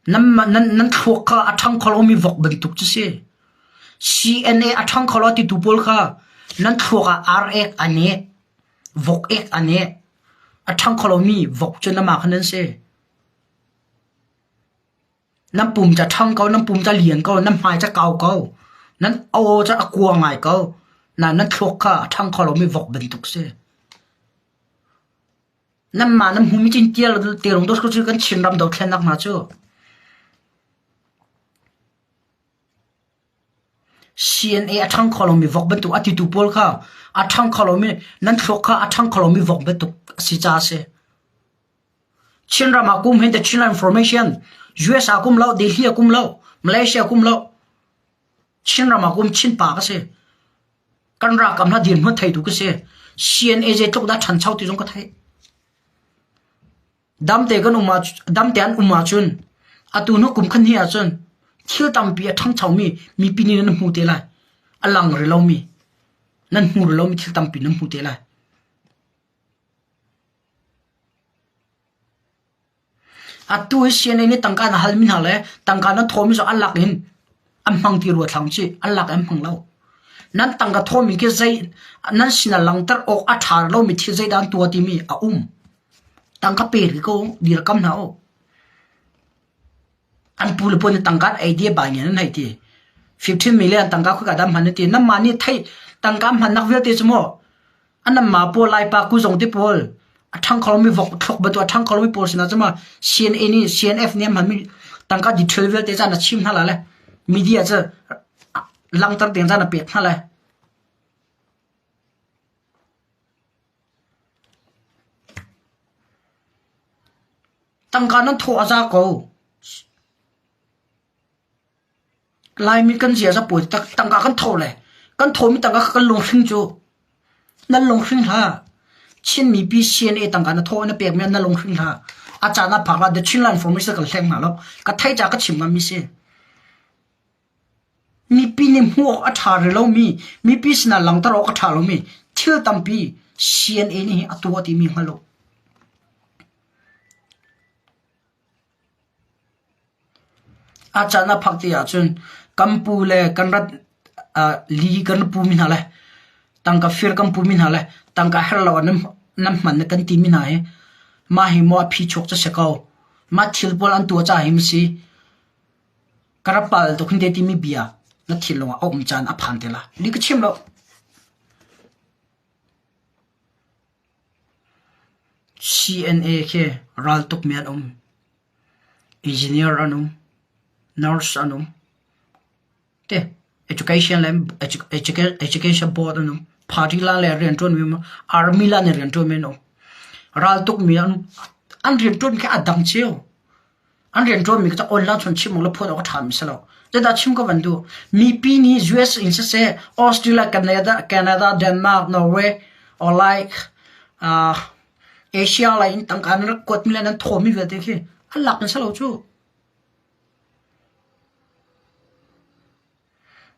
Nan thluak kha a ṭhang kho lomi vok bantuk cu si. CNA a ṭhang kho lo titu pawl kha nan thluak ah ar ek an i, vok ek an i, a ṭhang kho lomi vok cu namah khan nan si. Nan pum cu a ṭhang ko, nan pum cu a lian ko, nan hmai cu a kau ko, nan aw cu a kua ngai ko. Nain nan thluak kha a ṭhang kho lomi vok bantuk si. Nanmah nan hmumi cin tial te rung dawt cu kan Chinram dothlennak hna cu. CNA a ṭhang kho lomi vok bantuk a titu pawl kha a ṭhang kho lomi nan thluak kha a ṭhang kho lomi vok bantuk a si caah a si. Chinram ah kum hin the Chinland Information US ah kum lo, Delhi ah kum lo, Malaysia kum lo. Chinram ah kum Chin pa ka si. Kan ralkap hna dirhmun theitu ka si. CNA zeitluk dah ṭhancho ti zong ka theih. Damte kan um ah damte an um ahcun atu hnu kum khan hi ahcun thil tampi a ṭhangchomi mipi nih nan hmu te lai. A lang rih lomi nan hmu rih lomi thil tampi nan hmu te lai. Atu hi CNA nih tangka na halmi hna le tangka na thawmi cu a lak in an hmang ti rua thlang ci an lak in an hmang lo. Nan tangka thawmi khi zei nan sin ah langhter awk a ṭha lomi thil zeidah an tuah timi a um. Tangka pe rih ko dirkam hna u. An pu le pawl nih tangka an ei ti bai ngen an hei ti. 15 million tangka khua dah hman an ti. Nanmah nih theih tangka hmannak vialte cu maw Anamah pawl Laipa kuzong te pawl a ṭhang kho lomi vok thlok bantuk a ṭhang kho lomi pawl sinah cun CNA nih CNF nih an hmanmi tangka detail vialte ca na chim hna la le media cu langhter ding ca na pek hna lai. Tangka nan thawh a za ko. Laimi kan ziaza pawi tak tangka kan tho le kan thomi tangka kha kan lunghring cu nan lunghring hlah. Chin mipi CNA tangka na thaw na pekmi na lunghring hlah. A caan ah phak la The Chinland Information kan hleng hna lo. Ka thei ca ka chim ngam mi si. Mipi nih hmuh awk a ṭha rih lomi, mipi sinah langhter awk a ṭha lomi thil tampi CNA nih a tuah timi hngal u. A caan a phak ti ahcun kan pu le kan rat li kan pumi hna le tangka fir kan pumi hna le tangka herh lo ah nan hman na kan timi hna hi mah hi maw a phichuak cu si ko. Mah thil pawl an tuah caah hi maw si ka rak pal tuk hin te timi bia na thinlung ah a um caan a phan te la. Li ka chim lo. CNA khi raltukmi an um, engineer an um, nurse an um, te education le education board an um, party la le rianṭuanmi an um, army la nih rianṭuanmi an um. Raltukmi an um. An rianṭuan khi a dang cio. An rianṭuanmi khi online chun chim awk le phuan awk a ṭhami si lo. Zeidah chim ka van duh? Mipi nih US in siseh, Australia, Canada, Canada, Denmark, Norway, Or like uh, Asia lai in tangka nan rak kuatmi le nan thawmi vialte khi an lak in si lo cu.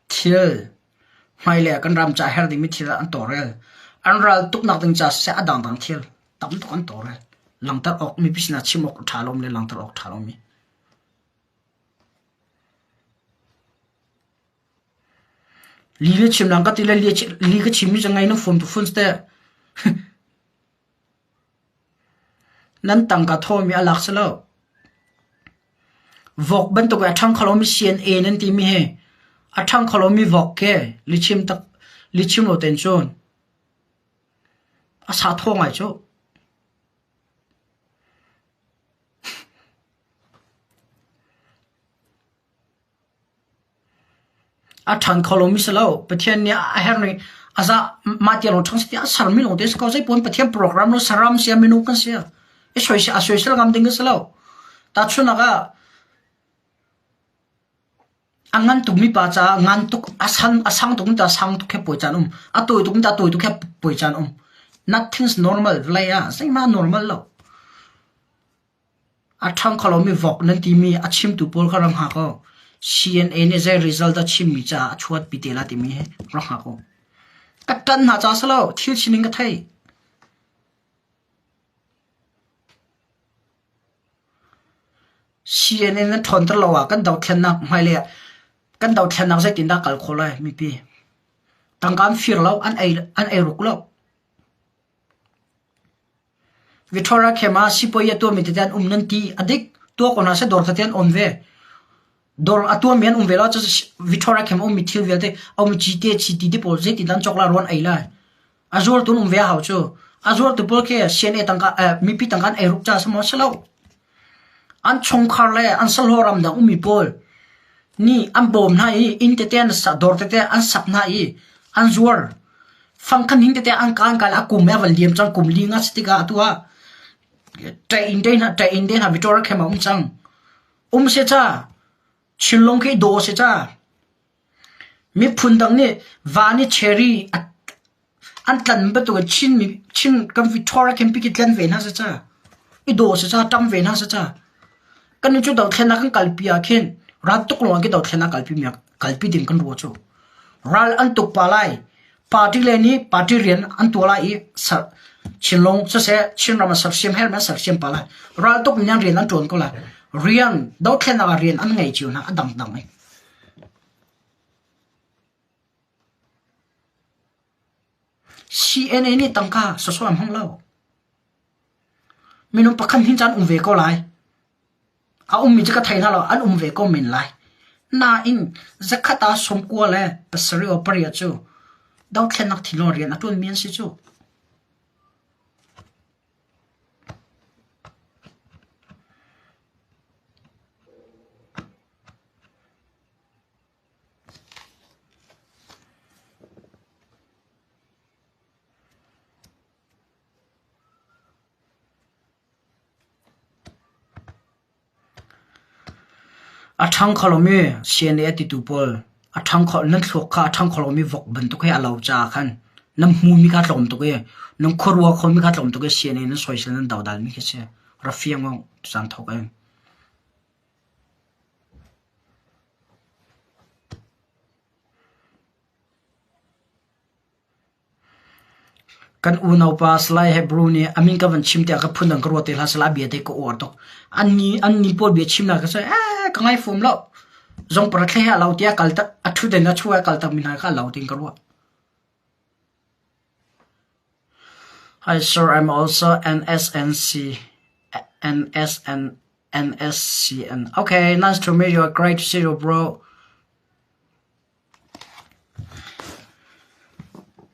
Thil hmailei ah kan ram ca herh dingmi thil an tawlrel. An ral tuknak ding ca siseh a dangdang thil tam tuk an tawlrel. Langhter awk mipi sinah chim awk a ṭha lomi le langhter awk ṭha lomi. Li le chim lang ka ti le li ka chimmi cu ngai na fum tu fun teh. Nan tangka thawmi a lak si lo. Vok bantuk a ṭhang kho lomi CNA nan timi hi a ṭhang kho lomi vok khi lichim tak lichim lo tein cun a sa thaw ngai cu. A ṭhan kho lomi si lo. Pathian nih a herhmi a za mah tiang lawng ṭhang si tiah a sermi lawng te si ko. Zeipawn Pathian program lo saram sia minung kan si. I soisel a soisel ngam ding a si lo. Tahchunhnak ah a ngan tukmi pa caah ngan tuk a san a sang tukmi ta sang tuk he puai caan um. A tawi tukmi ta tawi tuk he puai caan um. Nothing's normal vawlei ah zeihmah normal lo. A ṭhang kho lomi vok nan timi a chimtu pawl kha rak hngak u. CNA nih zei result dah chimmi caah a chuatpi te lai timi hi rak hngak u. Ka ṭanh hna caah si lo, thil sining ka thei. CNA nan ṭhawnter lo ah kan dothlennak hmailei ah kan dothlennak zeitindah kal khawh lai mipi. Tangka an fir lo, an ei an ei ruk lo. Victoria camp ah sipuai a tuahmi tete an um nan ti. A dik. Tuah ko hna seh dawr tete an um ve. Dawr a tuahmi an um ve lo. Victoria camp a ummi thil vialte a ummi cite chiti te pawl zeitin an cawk lai ruan ei lai. A zuartu an um ve a hau cu. A zuartu pawl khi CNA tangka mipi tangka an ei ruk ca si maw si lo. An chungkhar le an sahlawh ramdang ummi pawl nih an bawm hna i inn tete an sak, dawr tete an sak hna i an zuar. Fangkhan hing tete an kaan kai a kum a van liam cang kum li nga si tikah atu ah ṭaih te hna ṭaih te hna Victoria camp ah um cang. Um se ca Chinlung khi daw se ca Miphun dang nih van i cherry an tlan bantuk in Chin Chin kan Victoria camp khi tlan ve hna seh ca. I daw seh ca, ṭam ve hna seh ca. Kan cu dothlennak kan kalpi ah khin ral tuk lawng khi dothlennak kalpi mi kalpi ding kan ruah cu. Ral an tuk pa lai. Party le nih party rian an tuah lai i Chinlung siseh Chinram a sersiam herh an sersiam pa lai. Ral tuk mi an rian an ṭuan ko lai. Rian dothlennak ah rian an ngei cio hna a dangdang in. CNA nih tangka sawsawh an hmang lo. Minung pakhat hin caan um ve ko lai. A ummi cu ka thei hna lo, an um ve ko men lai. Nain zakhat ah 90 le pasarih o pariat cu dothlennak thinlung rian a ṭuanmi an si cu. A ṭhang kho lomi CNA a titu pawl a ṭhang kho nan thluak kha a ṭhang kho lomi vok bantuk he a lo caah khan nan hmumi kha tlawm tuk i nan khuarua khomi kha tlawm tuk i CNA nan soisel nan dodalmi khi si. Ra fiang u caan thawk in. Kan unaupa Salai Hebrew nih a min ka van chim tiah ka phundang ka ruat te hlah sehla a bia te ka uar tuk. An ni pawl bia chimnak ka eh ka ngai fum lo. Zong para thle he a lo tiah kal tak a thu den a chu a kal tak mi hna kha a lo tin ka ruah. Hi sir, I'm also NSNC NSN NSCN. Okay, nice to meet you. Great to see you, bro.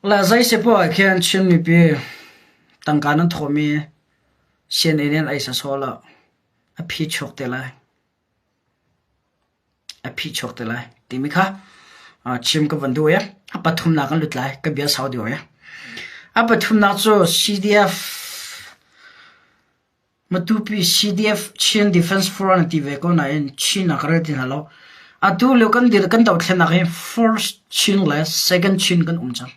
Le zei si poah ah khin Chin mipi tangka nan thawhmi CNA nih an ei sawsawh lo. A phi chuak te lai. A phi chuak te lai timi kha chim ka van duh i a pathumnak kan lut lai. Ka bia sau deuh i. A pathumnak cu CDF Matupi CDF Chin Defence Force an ti ve ko nain Chin ah ka rel ti hna lo. Atu lio kan dir kan dothlennak hi First Chin le Second Chin kan um cang.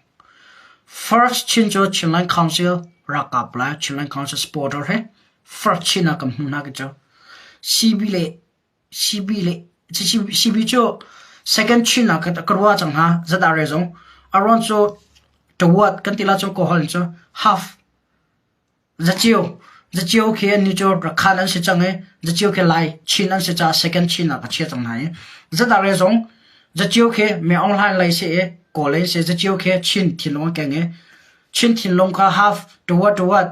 First Chin cu Chinland Council ralkap le Chinland Council supporter he first Chin ah kan hmuh hna khi cu. CB le CB le CB cu second Chin ah ka ruah cang hna ZRA zong. A ruang cu tawat kan ti la cu Kawlholh cu half Zacio Zacio khi annih cu Rakhan an si cang i Zacio khi Lai Chin an si caah second Chin ah ka chia cang hna i ZRA zong Zacio khi Me Aung Hlaing lei si i Kawl lei si Zacio khi Chin thinlung a keng i Chin thinlung kha half tawat tawat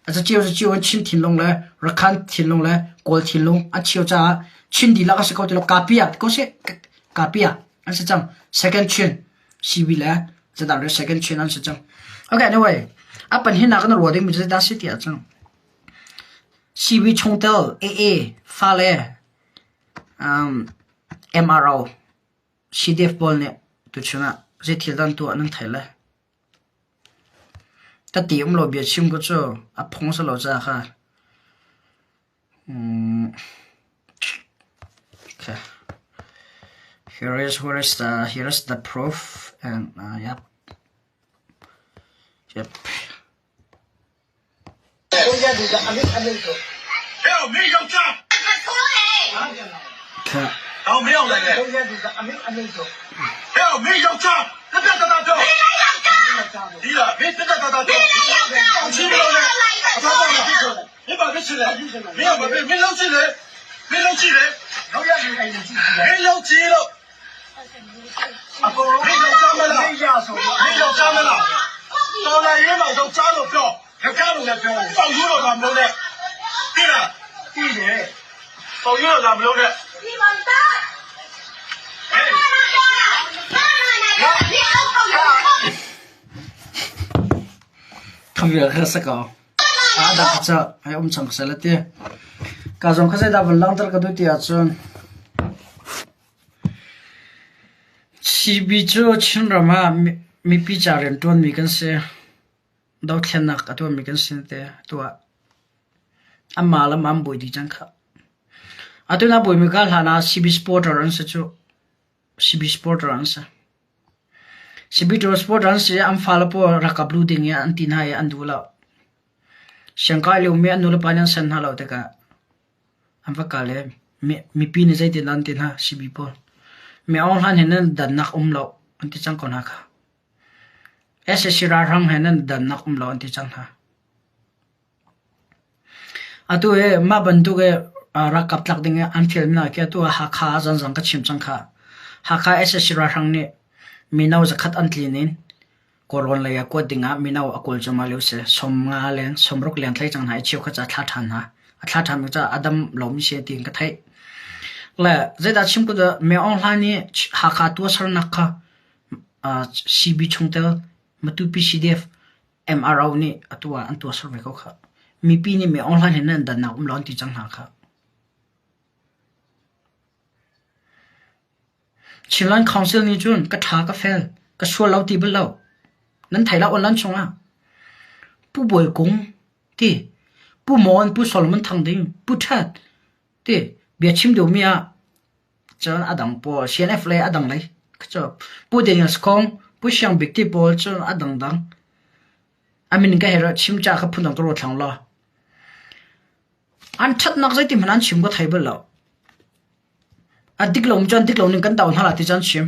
Zacio Zacio in Chin thinlung le Rakhan thinlung le Kawl thinlung a cheu caah Chin dihlak a si ko ti lo Kapia ko seh Kapia an si cang second Chin CB le ZRA second Chin an si cang. Okay anyway a panhnak kan ruah dingmi cu zeidah si ti ahcun CB chungtel AA fale um, MRO CDF pawl nih tuchun ah zei thil dah an tuah nan thei le. Ka ti um lo bia chim ko cu a phung si lo caah kha. Mm. Okay. Here is where is the here is the proof and uh, yep. Yep. Okay. Khamrial kha sa ko. A dang kha cu ai um cang seh la ti. Ka zong kha zeidah van langhter ka duh ti ahcun CB cu Chinram ah mipi ca rianṭuanmi kan si. Dothlennak a tuahmi kan si te tuah. Anmah lam an buai dih cang khah. Atu na buaimi ka hlan ah CB supporter an si cu. CB supporter an si. CB supporter an si an fale pawl rakap lu ding i an ti hna i an duh lo. Siangkai liomi an nulepa nih an sen hna lo tikah an va kal i mipi nih zeitin dah an ti hna CB pawl. Mi Aung Hlaing he nan dannak um lo an ti cang ko hna kha. Sac ralhrang he nan dannak um lo an ti cang hna. Atu hi mah bantuk hi ralkap tlak ding i an fialmi hna khi atu ah Hakha ah zanzang ka chim cang khah. Hakha sac ralhrang nih mino zakhat an tlin in Kawlrawn lei ah kuat ding ah mino a kawl cuahmah lio si. 50 leng, 60 leng thlei cang hna i cheukhat cu a thla ṭhan hna. A thla ṭhan caah a dam lomi si tiin ka theih. Le zeidah chim ka duh, Myo Aung Hlaing nih Hakha tuahsernak kha CB chungtel Matupi CDF MRO nih atu ah an tuahser ve ko khah. Mipi nih mi online hin nan dannak um lo an ti cang hna khah. Chinland Council nih cun ka ṭha ka fel ka sual lo ti bal lo. Nan thei lo online chungah. Pu Bawi Kung ti Pu Mon Pu Solomon Thang Ding Pu Ṭhat ti bia chim duhmi ah Cun a dang pawl CNF le a dang lei cu Pu Daniel Sakhong, Pu Siang Bik ti pawl cu a dangdang. A min ka hei chim ca kha phundang ka ruat thlang law. An ṭhatnak zeiti hmanh an chim ka thei bal lo. A dik lo cun dik lo ning kan do hna la ti cun chim.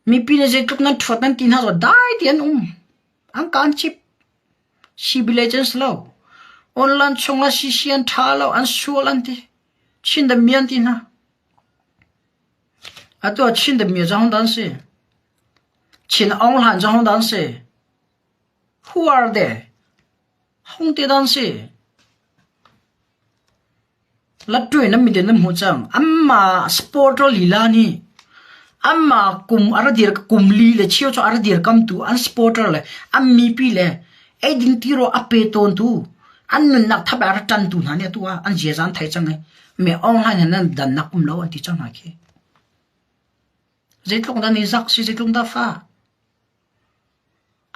Mipi nih zeitluk nan ṭhuat nan ti hna zaw dai ti an um. An kaan chip. Sibile cu an si lo. Online chungah CC an ṭha lo, an sual an ti. Chin the mi an ti hna. Atu ah Chin the mi cu hodah an si? Chin Aung Hlan cu hodah an si? Who are they? Hong te dah an si? Lattuai nan mit in nan hmuh cang. Anmah supporter lila nih anmah kum a ra dir kum li le cheu cu a ra dirkamtu an supporter le an mipi le eiding tirawl a pe tawntu an nunnak thap a ra ṭantu hna nih atu ah an ziaza an thei cang i mi Aung Hlaing he nan dannak um lo an ti cang hna khi. Zeitluk dah ni zak si zeitluk dah fa.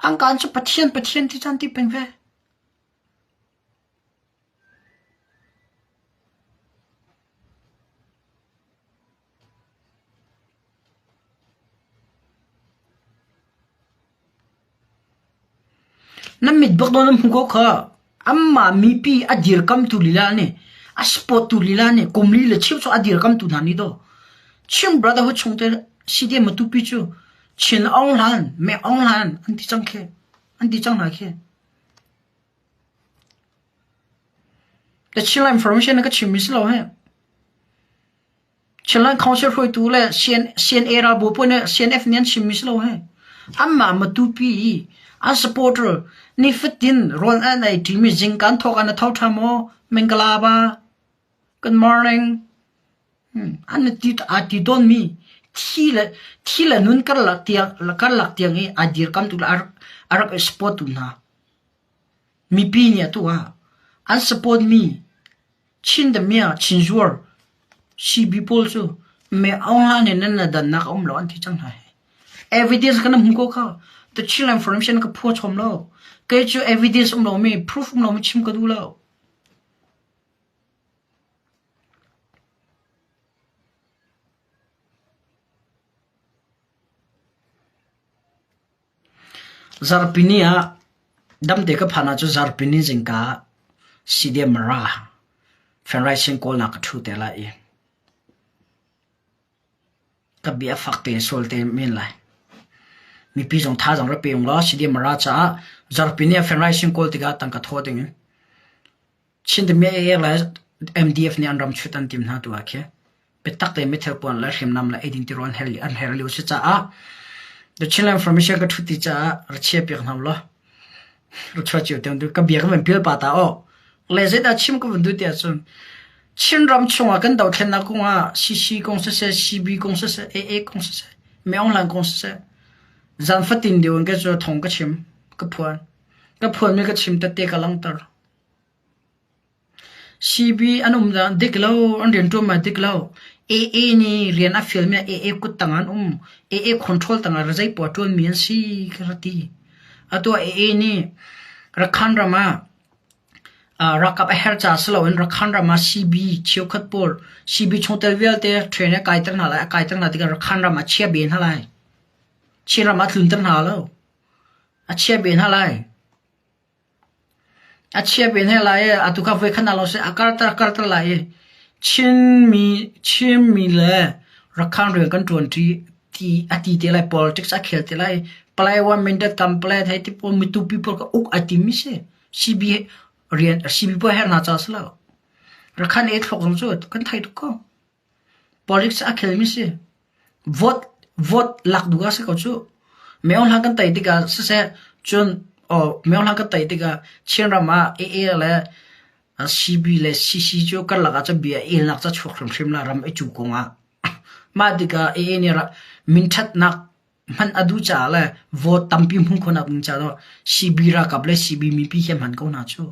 An kaan cu Pathian Pathian ti caan ti peng ve. Na mit bak nawn an hmu ko kha. Anmah mipi a dirkamtu lila nih a support tu lila nih kum li le cheu cu a dirkamtu hna nih daw Chin Brotherhood chungtel CDM Matupi cu Chin Aung Hlan, Me Aung Hlan an ti cang khi. An ti cang hna khi. The Chin Information na ka chimmi si lo he. Chinland Council hruaitu le CNA ralbawi pawl nih CNF nih an chimmi si lo he. Anmah Matupi i an supporter nifatin rawl an ei ṭimi zingka an thawk ah na tho ṭha maw? Mingkalaba. Good morning. An ti aa ti tawnmi thi le thi le nun karlak tiang karlak tiang i aa dirkamtu le a rak i support tu hna. Mipi nih atu ah an support mi Chin damiah Chin zuar CB pawl cu me Aung Hla nih nan na dannak a um lo an ti cang hna hi. Evidence kan hmu ko kha. The Chin Information ka phua chom lo. Kei cu evidence um lo mi proof um lo mi chim ka duh lo. Zarhpini ah damte ka phan ahcun zarhpini zingka ah CDMara Fenraisen kawlnak ka ṭhu te lai i ka bia fak te sual te men lai. Mipi zong thazaang rak pe ung law CDMara caah zarhpini ah Fenraisen kawl tikah tangka thaw dingin Chin timi AA le MDF nih an ram chut an tim hna tu ah khi biatak tein mithil puan le hriamnam le eidin tirawl an her an her lio si caah The Chinland Information ka ṭhut ti caah ra chia piak hna law ra chuah cio te ka bia ka van pial pa ta aw le zeidah chim ka van duh tiah cun Chinram chungah kan dothlennak kongah CC kong siseh CB kong siseh AA kong siseh Meong Hlan kong siseh zan fatin deuh in ka cu thong ka chim ka phuan ka phuanmi ka chim tette ka langhter CB an um dah dik lo, an rianṭuan ma dik lo. AA nih rian a fialmi ah AA kuttang ah an um. AA control tangah rizei pawl a ṭuanmi an si ka ra ti. Atu ah AA nih Rakhan ram ah ralkap a herh caah si loin Rakhan ram ah CB cheukhat pawl CB chungtel vialte train a kaiter hna lai. A kaiter hna tikah Rakhan ram ah chia ve hna lai. Chin ram ah tlunter hna lo. A chia ve hna lai. A chia ve hna lai i atu kha voikhat ah lawng seh a karter a karter lai i Chinmi Chinmi le Rakhine rian kan ṭuanṭi ti a ti te lai politics a khel te lai i Palai Mindat kan Palai thei ti pawl mitupi pawl kha uk ai timmi si. CB rian CB pawl herh hna caah si lo. Rakhine ei thluak zong cu kan thei tuk ko. Politics a khelmi si. Vote vote lak duh ah si ko cu. Meo hlang kan tei tikah siseh cun aw meo hlang kan tei tikah Chinram ah AA le CB le CC cu karlak ah cun bia elnak ca chuak hrimhrim la ram i cu kong ah. Mah tikah AA nih minṭhatnak hman a duh caah le vote tampi hmuh khawhnak ding caah CB ralkap le CB mipi hi hman ko hna cu.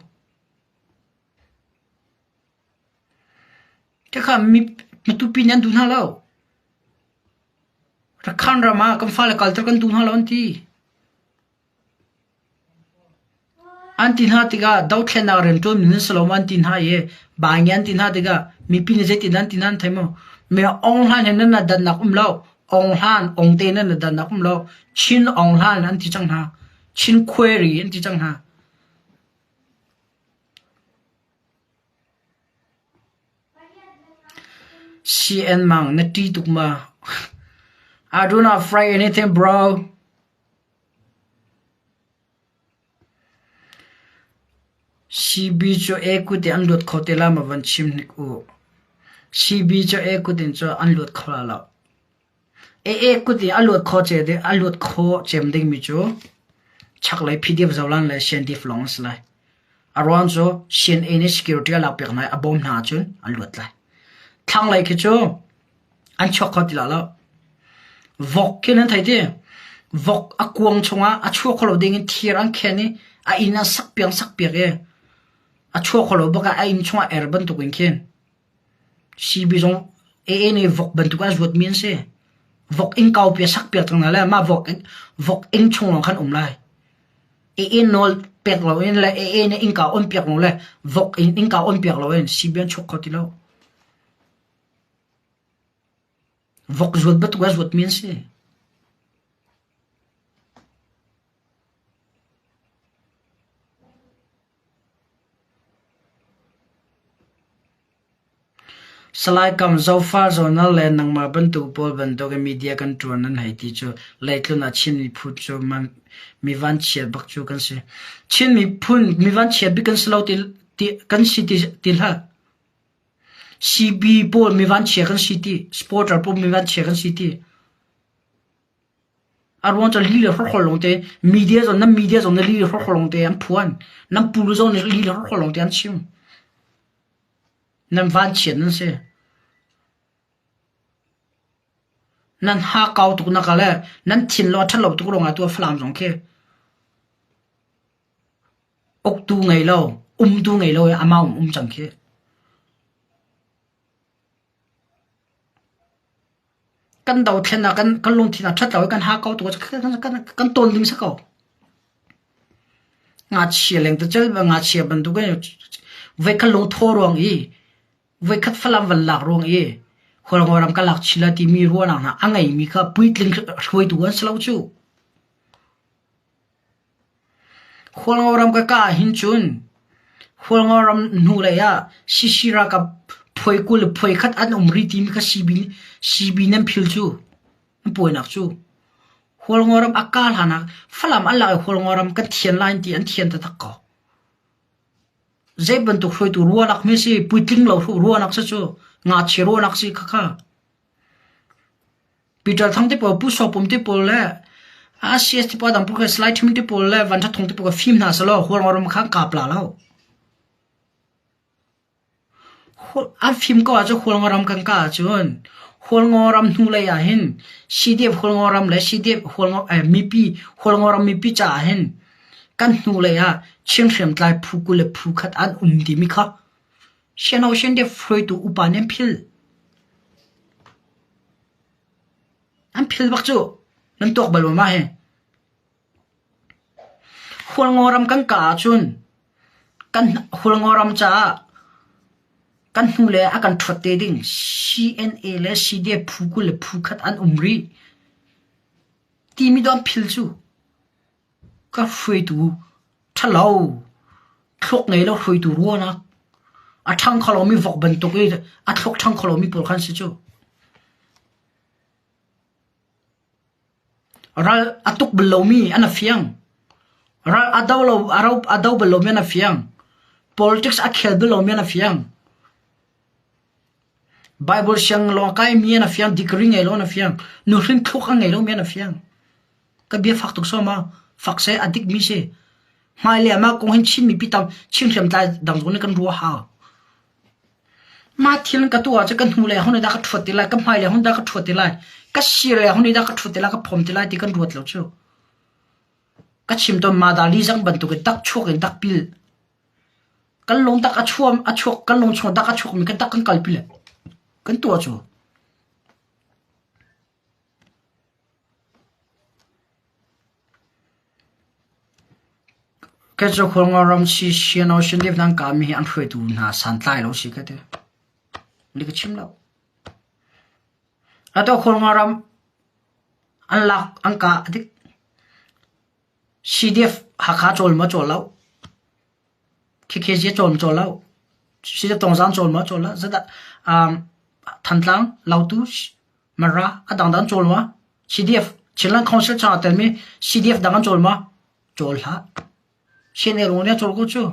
Khakha matupi nih an duh hna lo. Rakhan ram ah kan fale kalter kan duh hna lo an ti. An ti hna tikah dothlennak rianṭuan mi nan si lo maw an ti hna i baingi an ti hna tikah mipi nih zeitin an ti hna an thei maw? Mi Aung Hlan he nan dannak um lo. Aung Hlan, Aung te nan dannak um lo. Chin Aung Hlan an ti cang hna. Chin Khuari an ti cang hna. CN Mang na ṭih tuk ma? I do not afraid anything bro. CB cu A kut in an luat kho te lai ma van chim hnik u. CB cu A kut in cu an luat kho lai lo. AA kut in a luat kho ce ding a luat kho cem dingmi cu chaklei PDF Zolan le CNDF lawng an si lai. A ruang cu CNA nih security a lakpiak hna i a bawm hna ahcun an luat lai. Thlanglei khi cu an chuak kho ti lai lo. Vok khi nan thei ti. Vok a kuang chungah a chuak kho lo ding in thir an khen i a inn an sakpiak sakpiak i a chuak kho lo bak ah a inn chungah er bantuk in khin CB zong AA nih vok bantuk ah zuatmi an si. Vok inn kaupi a sakpiak cang hna le mah vok vok inn chung lawng khan um lai. AA nawl pek loin le AA nih innka on piak lo le vok in innka on piak loin CB an chuak kho ti lo. Vok zuat bantuk ah zuatmi an si. Salai Kam Zofa Zonal le nangmah bantuk pawl bantuk in media kan ṭuan nan hei ti cu leitlun ah Chin miphun cu mi vanchiat bak cu kan si. Chin miphun mi vanchiat bik kan si lo ti, ti kan si ti, ti hlah. CB pawl mi vanchia kan si ti, supporter pawl mi vanchia kan si ti. A ruang cu li le hrawkhrol lawngte media zong nan media zong nih li le hrawkhrol lawngte an phuan. Nan pulu zong nih li le hrawkhrol lawngte an chim. Nan vanchiat nan si. Nan hakau tuk nak ah le nan thinlung a ṭhat lo tuk ruangah tu ah Falam zong khi uktu ngei lo, umtu ngei lo i amah um um cang khi. Kan dothlen ah kan lungthin a ṭhat lo i kan hakau tuk ah kan tawn ding si ko. Ngakchia lengtecel ngakchia bantuk in voikhat lungthaw ruang i voikhat Falam van lak ruang i Hualngo ram ka lak chin lai timi ruahnak hna a ngeimi kha puitling hruaitu an si lo cu. Hualngo ram ka kah ahhin cun Hualngo ram hnulei ah CC ralkap phuai 20 le phuai khat an um rih timi kha CB, CB nan phil cu. Nan puainak cu. Hualngo ram a kah hlan ah Falam an lak i Hualngo ram kan thian lai an ti an thian taktak ko. Zei bantuk hruaitu ruahnak hme si puitling lo ruahnak si cu ngakchia ruahnak si khakha. Peter Thang te pawl, Pu Saw Pum te pawl le RCS te pawl dang pawl Salai Thim te pawl le Van Tha Thong te pawl kha fim hna selaw Hualngo ram kha an kap la lo. An fim ko ahcun Hualngo ram kan kah ahcun Hualngo ram hnulei ah hin CDF Hualngo ram le CDF Hualngo eh, mipi Hualngo ram mipi caah hin kan hnulei ah Chin hriamtlai phu 20 le phu khat an um timi kha Siano CNDF hruaitu upa nih an philh. An phil bak cu. Nan tuak bal maw mah hi? Hualngo ram kan kah ahcun kan Hualngo ram caah kan hnu le a kan ṭhuat te ding CNA le CDF phu 20 le phu khat an um rih timi dawh an phil cu. Ka hruaitu ṭhalo, thluak ngei lo hruaitu ruahnak, a ṭhang kho lomi vok bantuk i a thluak ṭhang kho lomi pawl kha an si cu. Ral a tuk bal lomi an a fiang. Ral a do lo a ro a do bal lomi an a fiang. Politics a khel bal lomi an a fiang. Bible siang lawng a kaimi an a fiang, degree ngei lo an a fiang. Nuhrin thluak a ngei lomi an a fiang. Ka bia fak tuk sawm ah fak seh a dikmi si. Hmailei ah mah kong hin Chin mipi tam Chin hriamtlai dang zong nih kan ruah hau. Mah thil ka tuah cu ka hnulei ah hun dah ka ṭhuat ti lai, ka hmailei hun dah ka ṭhuat ti lai, ka sirlei ah hun dah ka ṭhuat ti lai, ka phom ti lai ti kan ruat lo cu. Ka chim tawn ma dah li zang bantuk in dak chuak in dak pil. Kan lung dak a chuam a chuak kan lung chung dak a chuak mi kan dak kan kalpi le kan tuah cu. Kei cu Khualngo si Siano Sindip nan kami hi an hruaitu hna santlai lo si ka ti. Ni ka chim lo. Atu Khualngo ram an lak an kah dik. CDF Hakha cawl maw cawl lo. KKG cawl maw cawl lo. CDF Tongzang cawl maw cawl lo. Zadah um, Thantlang, Lautu, Mara a dangdang cawl maw? CDF Chinland Council chungah telmi CDF dang an cawl maw? Cawl hlah. CNA ruang nih a cawl ko cu.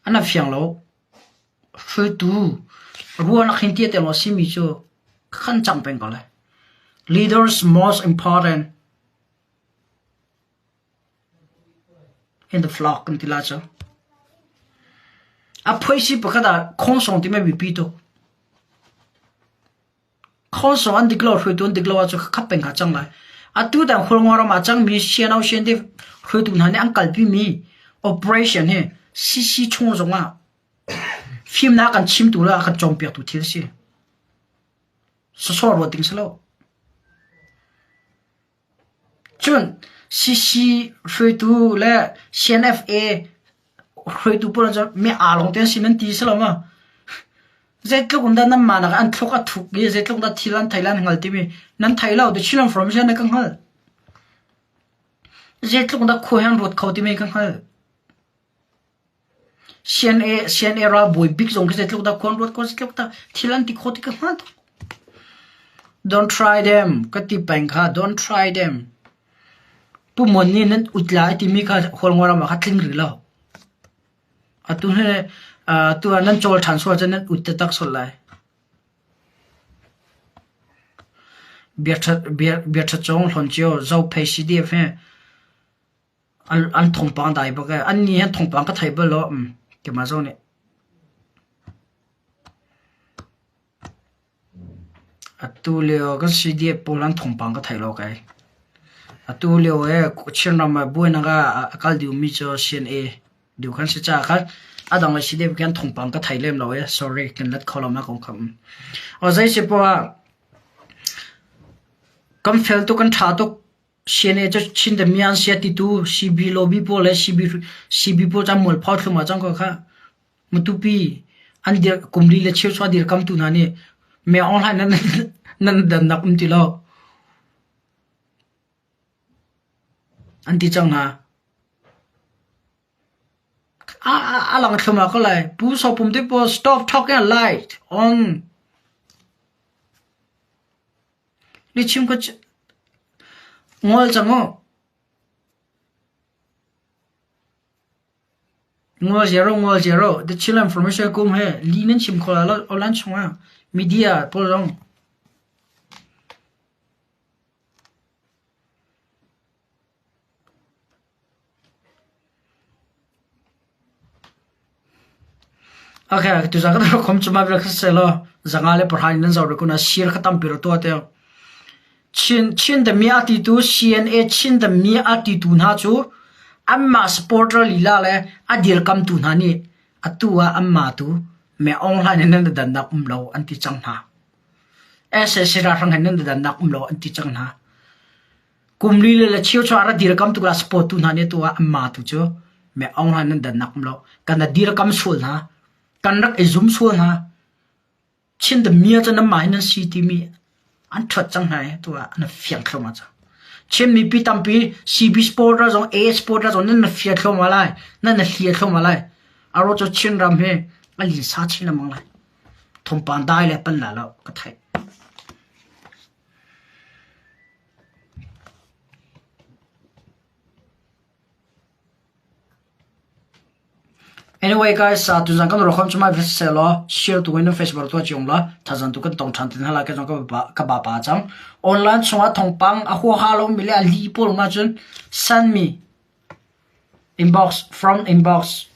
An fiang lo. Hruaitu ruahnak hin tia te law simi cu khan cang peng ko lai. Leaders most important in the flock kan ti la cu. A phoisi pakhat ah khongsong ti mai biapi tuk. Khongsong an dik lo hruaitu an dik lo ahcun khap peng kha cang lai. Atu dang Hualngo ram ah cangmi CNO CNDF hruaitu hna nih an kalpi mi operation hi CC chung zong ah fimnak kan chimtu le a kan cawnpiaktu thil a si. Sawsawh ruat ding si lo. Cun CC hruaitu le CNFA hruaitu pawl cu mi aa lawng te an si nan ti si lo maw? Zeitluk in dah nanmah nak an thluk a thuk i zeitluk dah thil an thei le an hngal timi nan thei lo. The Chinland Forum na ka hngal. Zeitluk dah khua he an ruat kho timi ka hngal. CNA CNA ralbawi bik zong khi zeitluk dah khuan ruat ko zeitluk dah thil an ti kho ti ka hngal tuk. Don't try them ka ti peng kha don't try them. Pu Mon nih nan ut lai timi kha Hualngo ram ah kha tling rih lo. Atu hi tu ah nan cawl ṭhan sual cun nan ut taktak sual lai. Bia ṭha cawng hlawn cio Zophei CDF hi an thawngpang dai bak ee. Annih hi an thawngpang ka thei bal lo. Keimah zong nih. Atu lio kan CDF pawl an thawngpang ka thei lo kai. Atu lio ee Chinram ah buainak ah a kal dihmi cu CNA deuh kan si caah khan a dang le CDF khi an thawngpang ka thei lem lo ee. Sorry, kan let kho lo ma kong kha. Aw zei si poah ah kan fel tuk kan ṭha tuk. CNA cu Chin the Mian sia titu CB lobby pawl le CB CB pawl cu mualpho thlum ah cang ko kha. Matupi an dir kum li le cheu chua dirkamtu hna nih me online nan nan dannak um ti lo an ti cang hna. A a lang thlum ah ko lai. Pu Sopum te pawl stop talking light on. Ni chim ko ngol cang u. Ngol zero ngol zero the Chin information kum he li nan chim kho la lo online chungah media pawl zong Okay, tuzan kan rak khom cuma bil kha selaw zanga le pahra in nan zoh rih kun ah sir kha tampi ra tuah tiang. Chin Chin the mi a ti tu CNA Chin the mi a ti tu hna cu anmah supporter lila le a dirkamtu hna nih atu ah anmah tu me online in nan dannak um lo an ti cang hna. SAC ralhrang he nan dannak um lo an ti cang hna. Kum li le cheu cu a ra dirkam tuk la support tu hna nih tu ah anmah tu cu me online nan dannak um lo. Kan a dirkam sual hna. Kan rak i zum sual hna. Chin the mia cu nanmah hi nan si timi an ṭhuat cang hna i tu ah an fiang thluahmah cang. Chin mipi tampi CB supporter zong A supporter zong nan fial thluahmah lai, nan hlia thluahmah lai. Aro cu Chin ram hi a linsa chin lengmang lai. Thawngpang dai le pan la lo ka theih. Anyway guys, uh, tuzan kan rokhom chuma selaw share tu in Facebook tu chiung la thazan tu kan tong than tin hala ka jong ka ba ka ba pa chang online chunga thongpang a hu ha lo mi le a li pawl ma chun send me inbox from inbox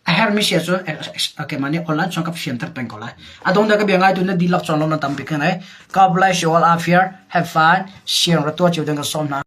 a her mi sia chun okay mani online chung ka fian ter peng ko lai adong da ka bia ngai tu na dilak chong lo na tam pi kan ai God bless you all out here have fun share ra tua chiu dang ka som na.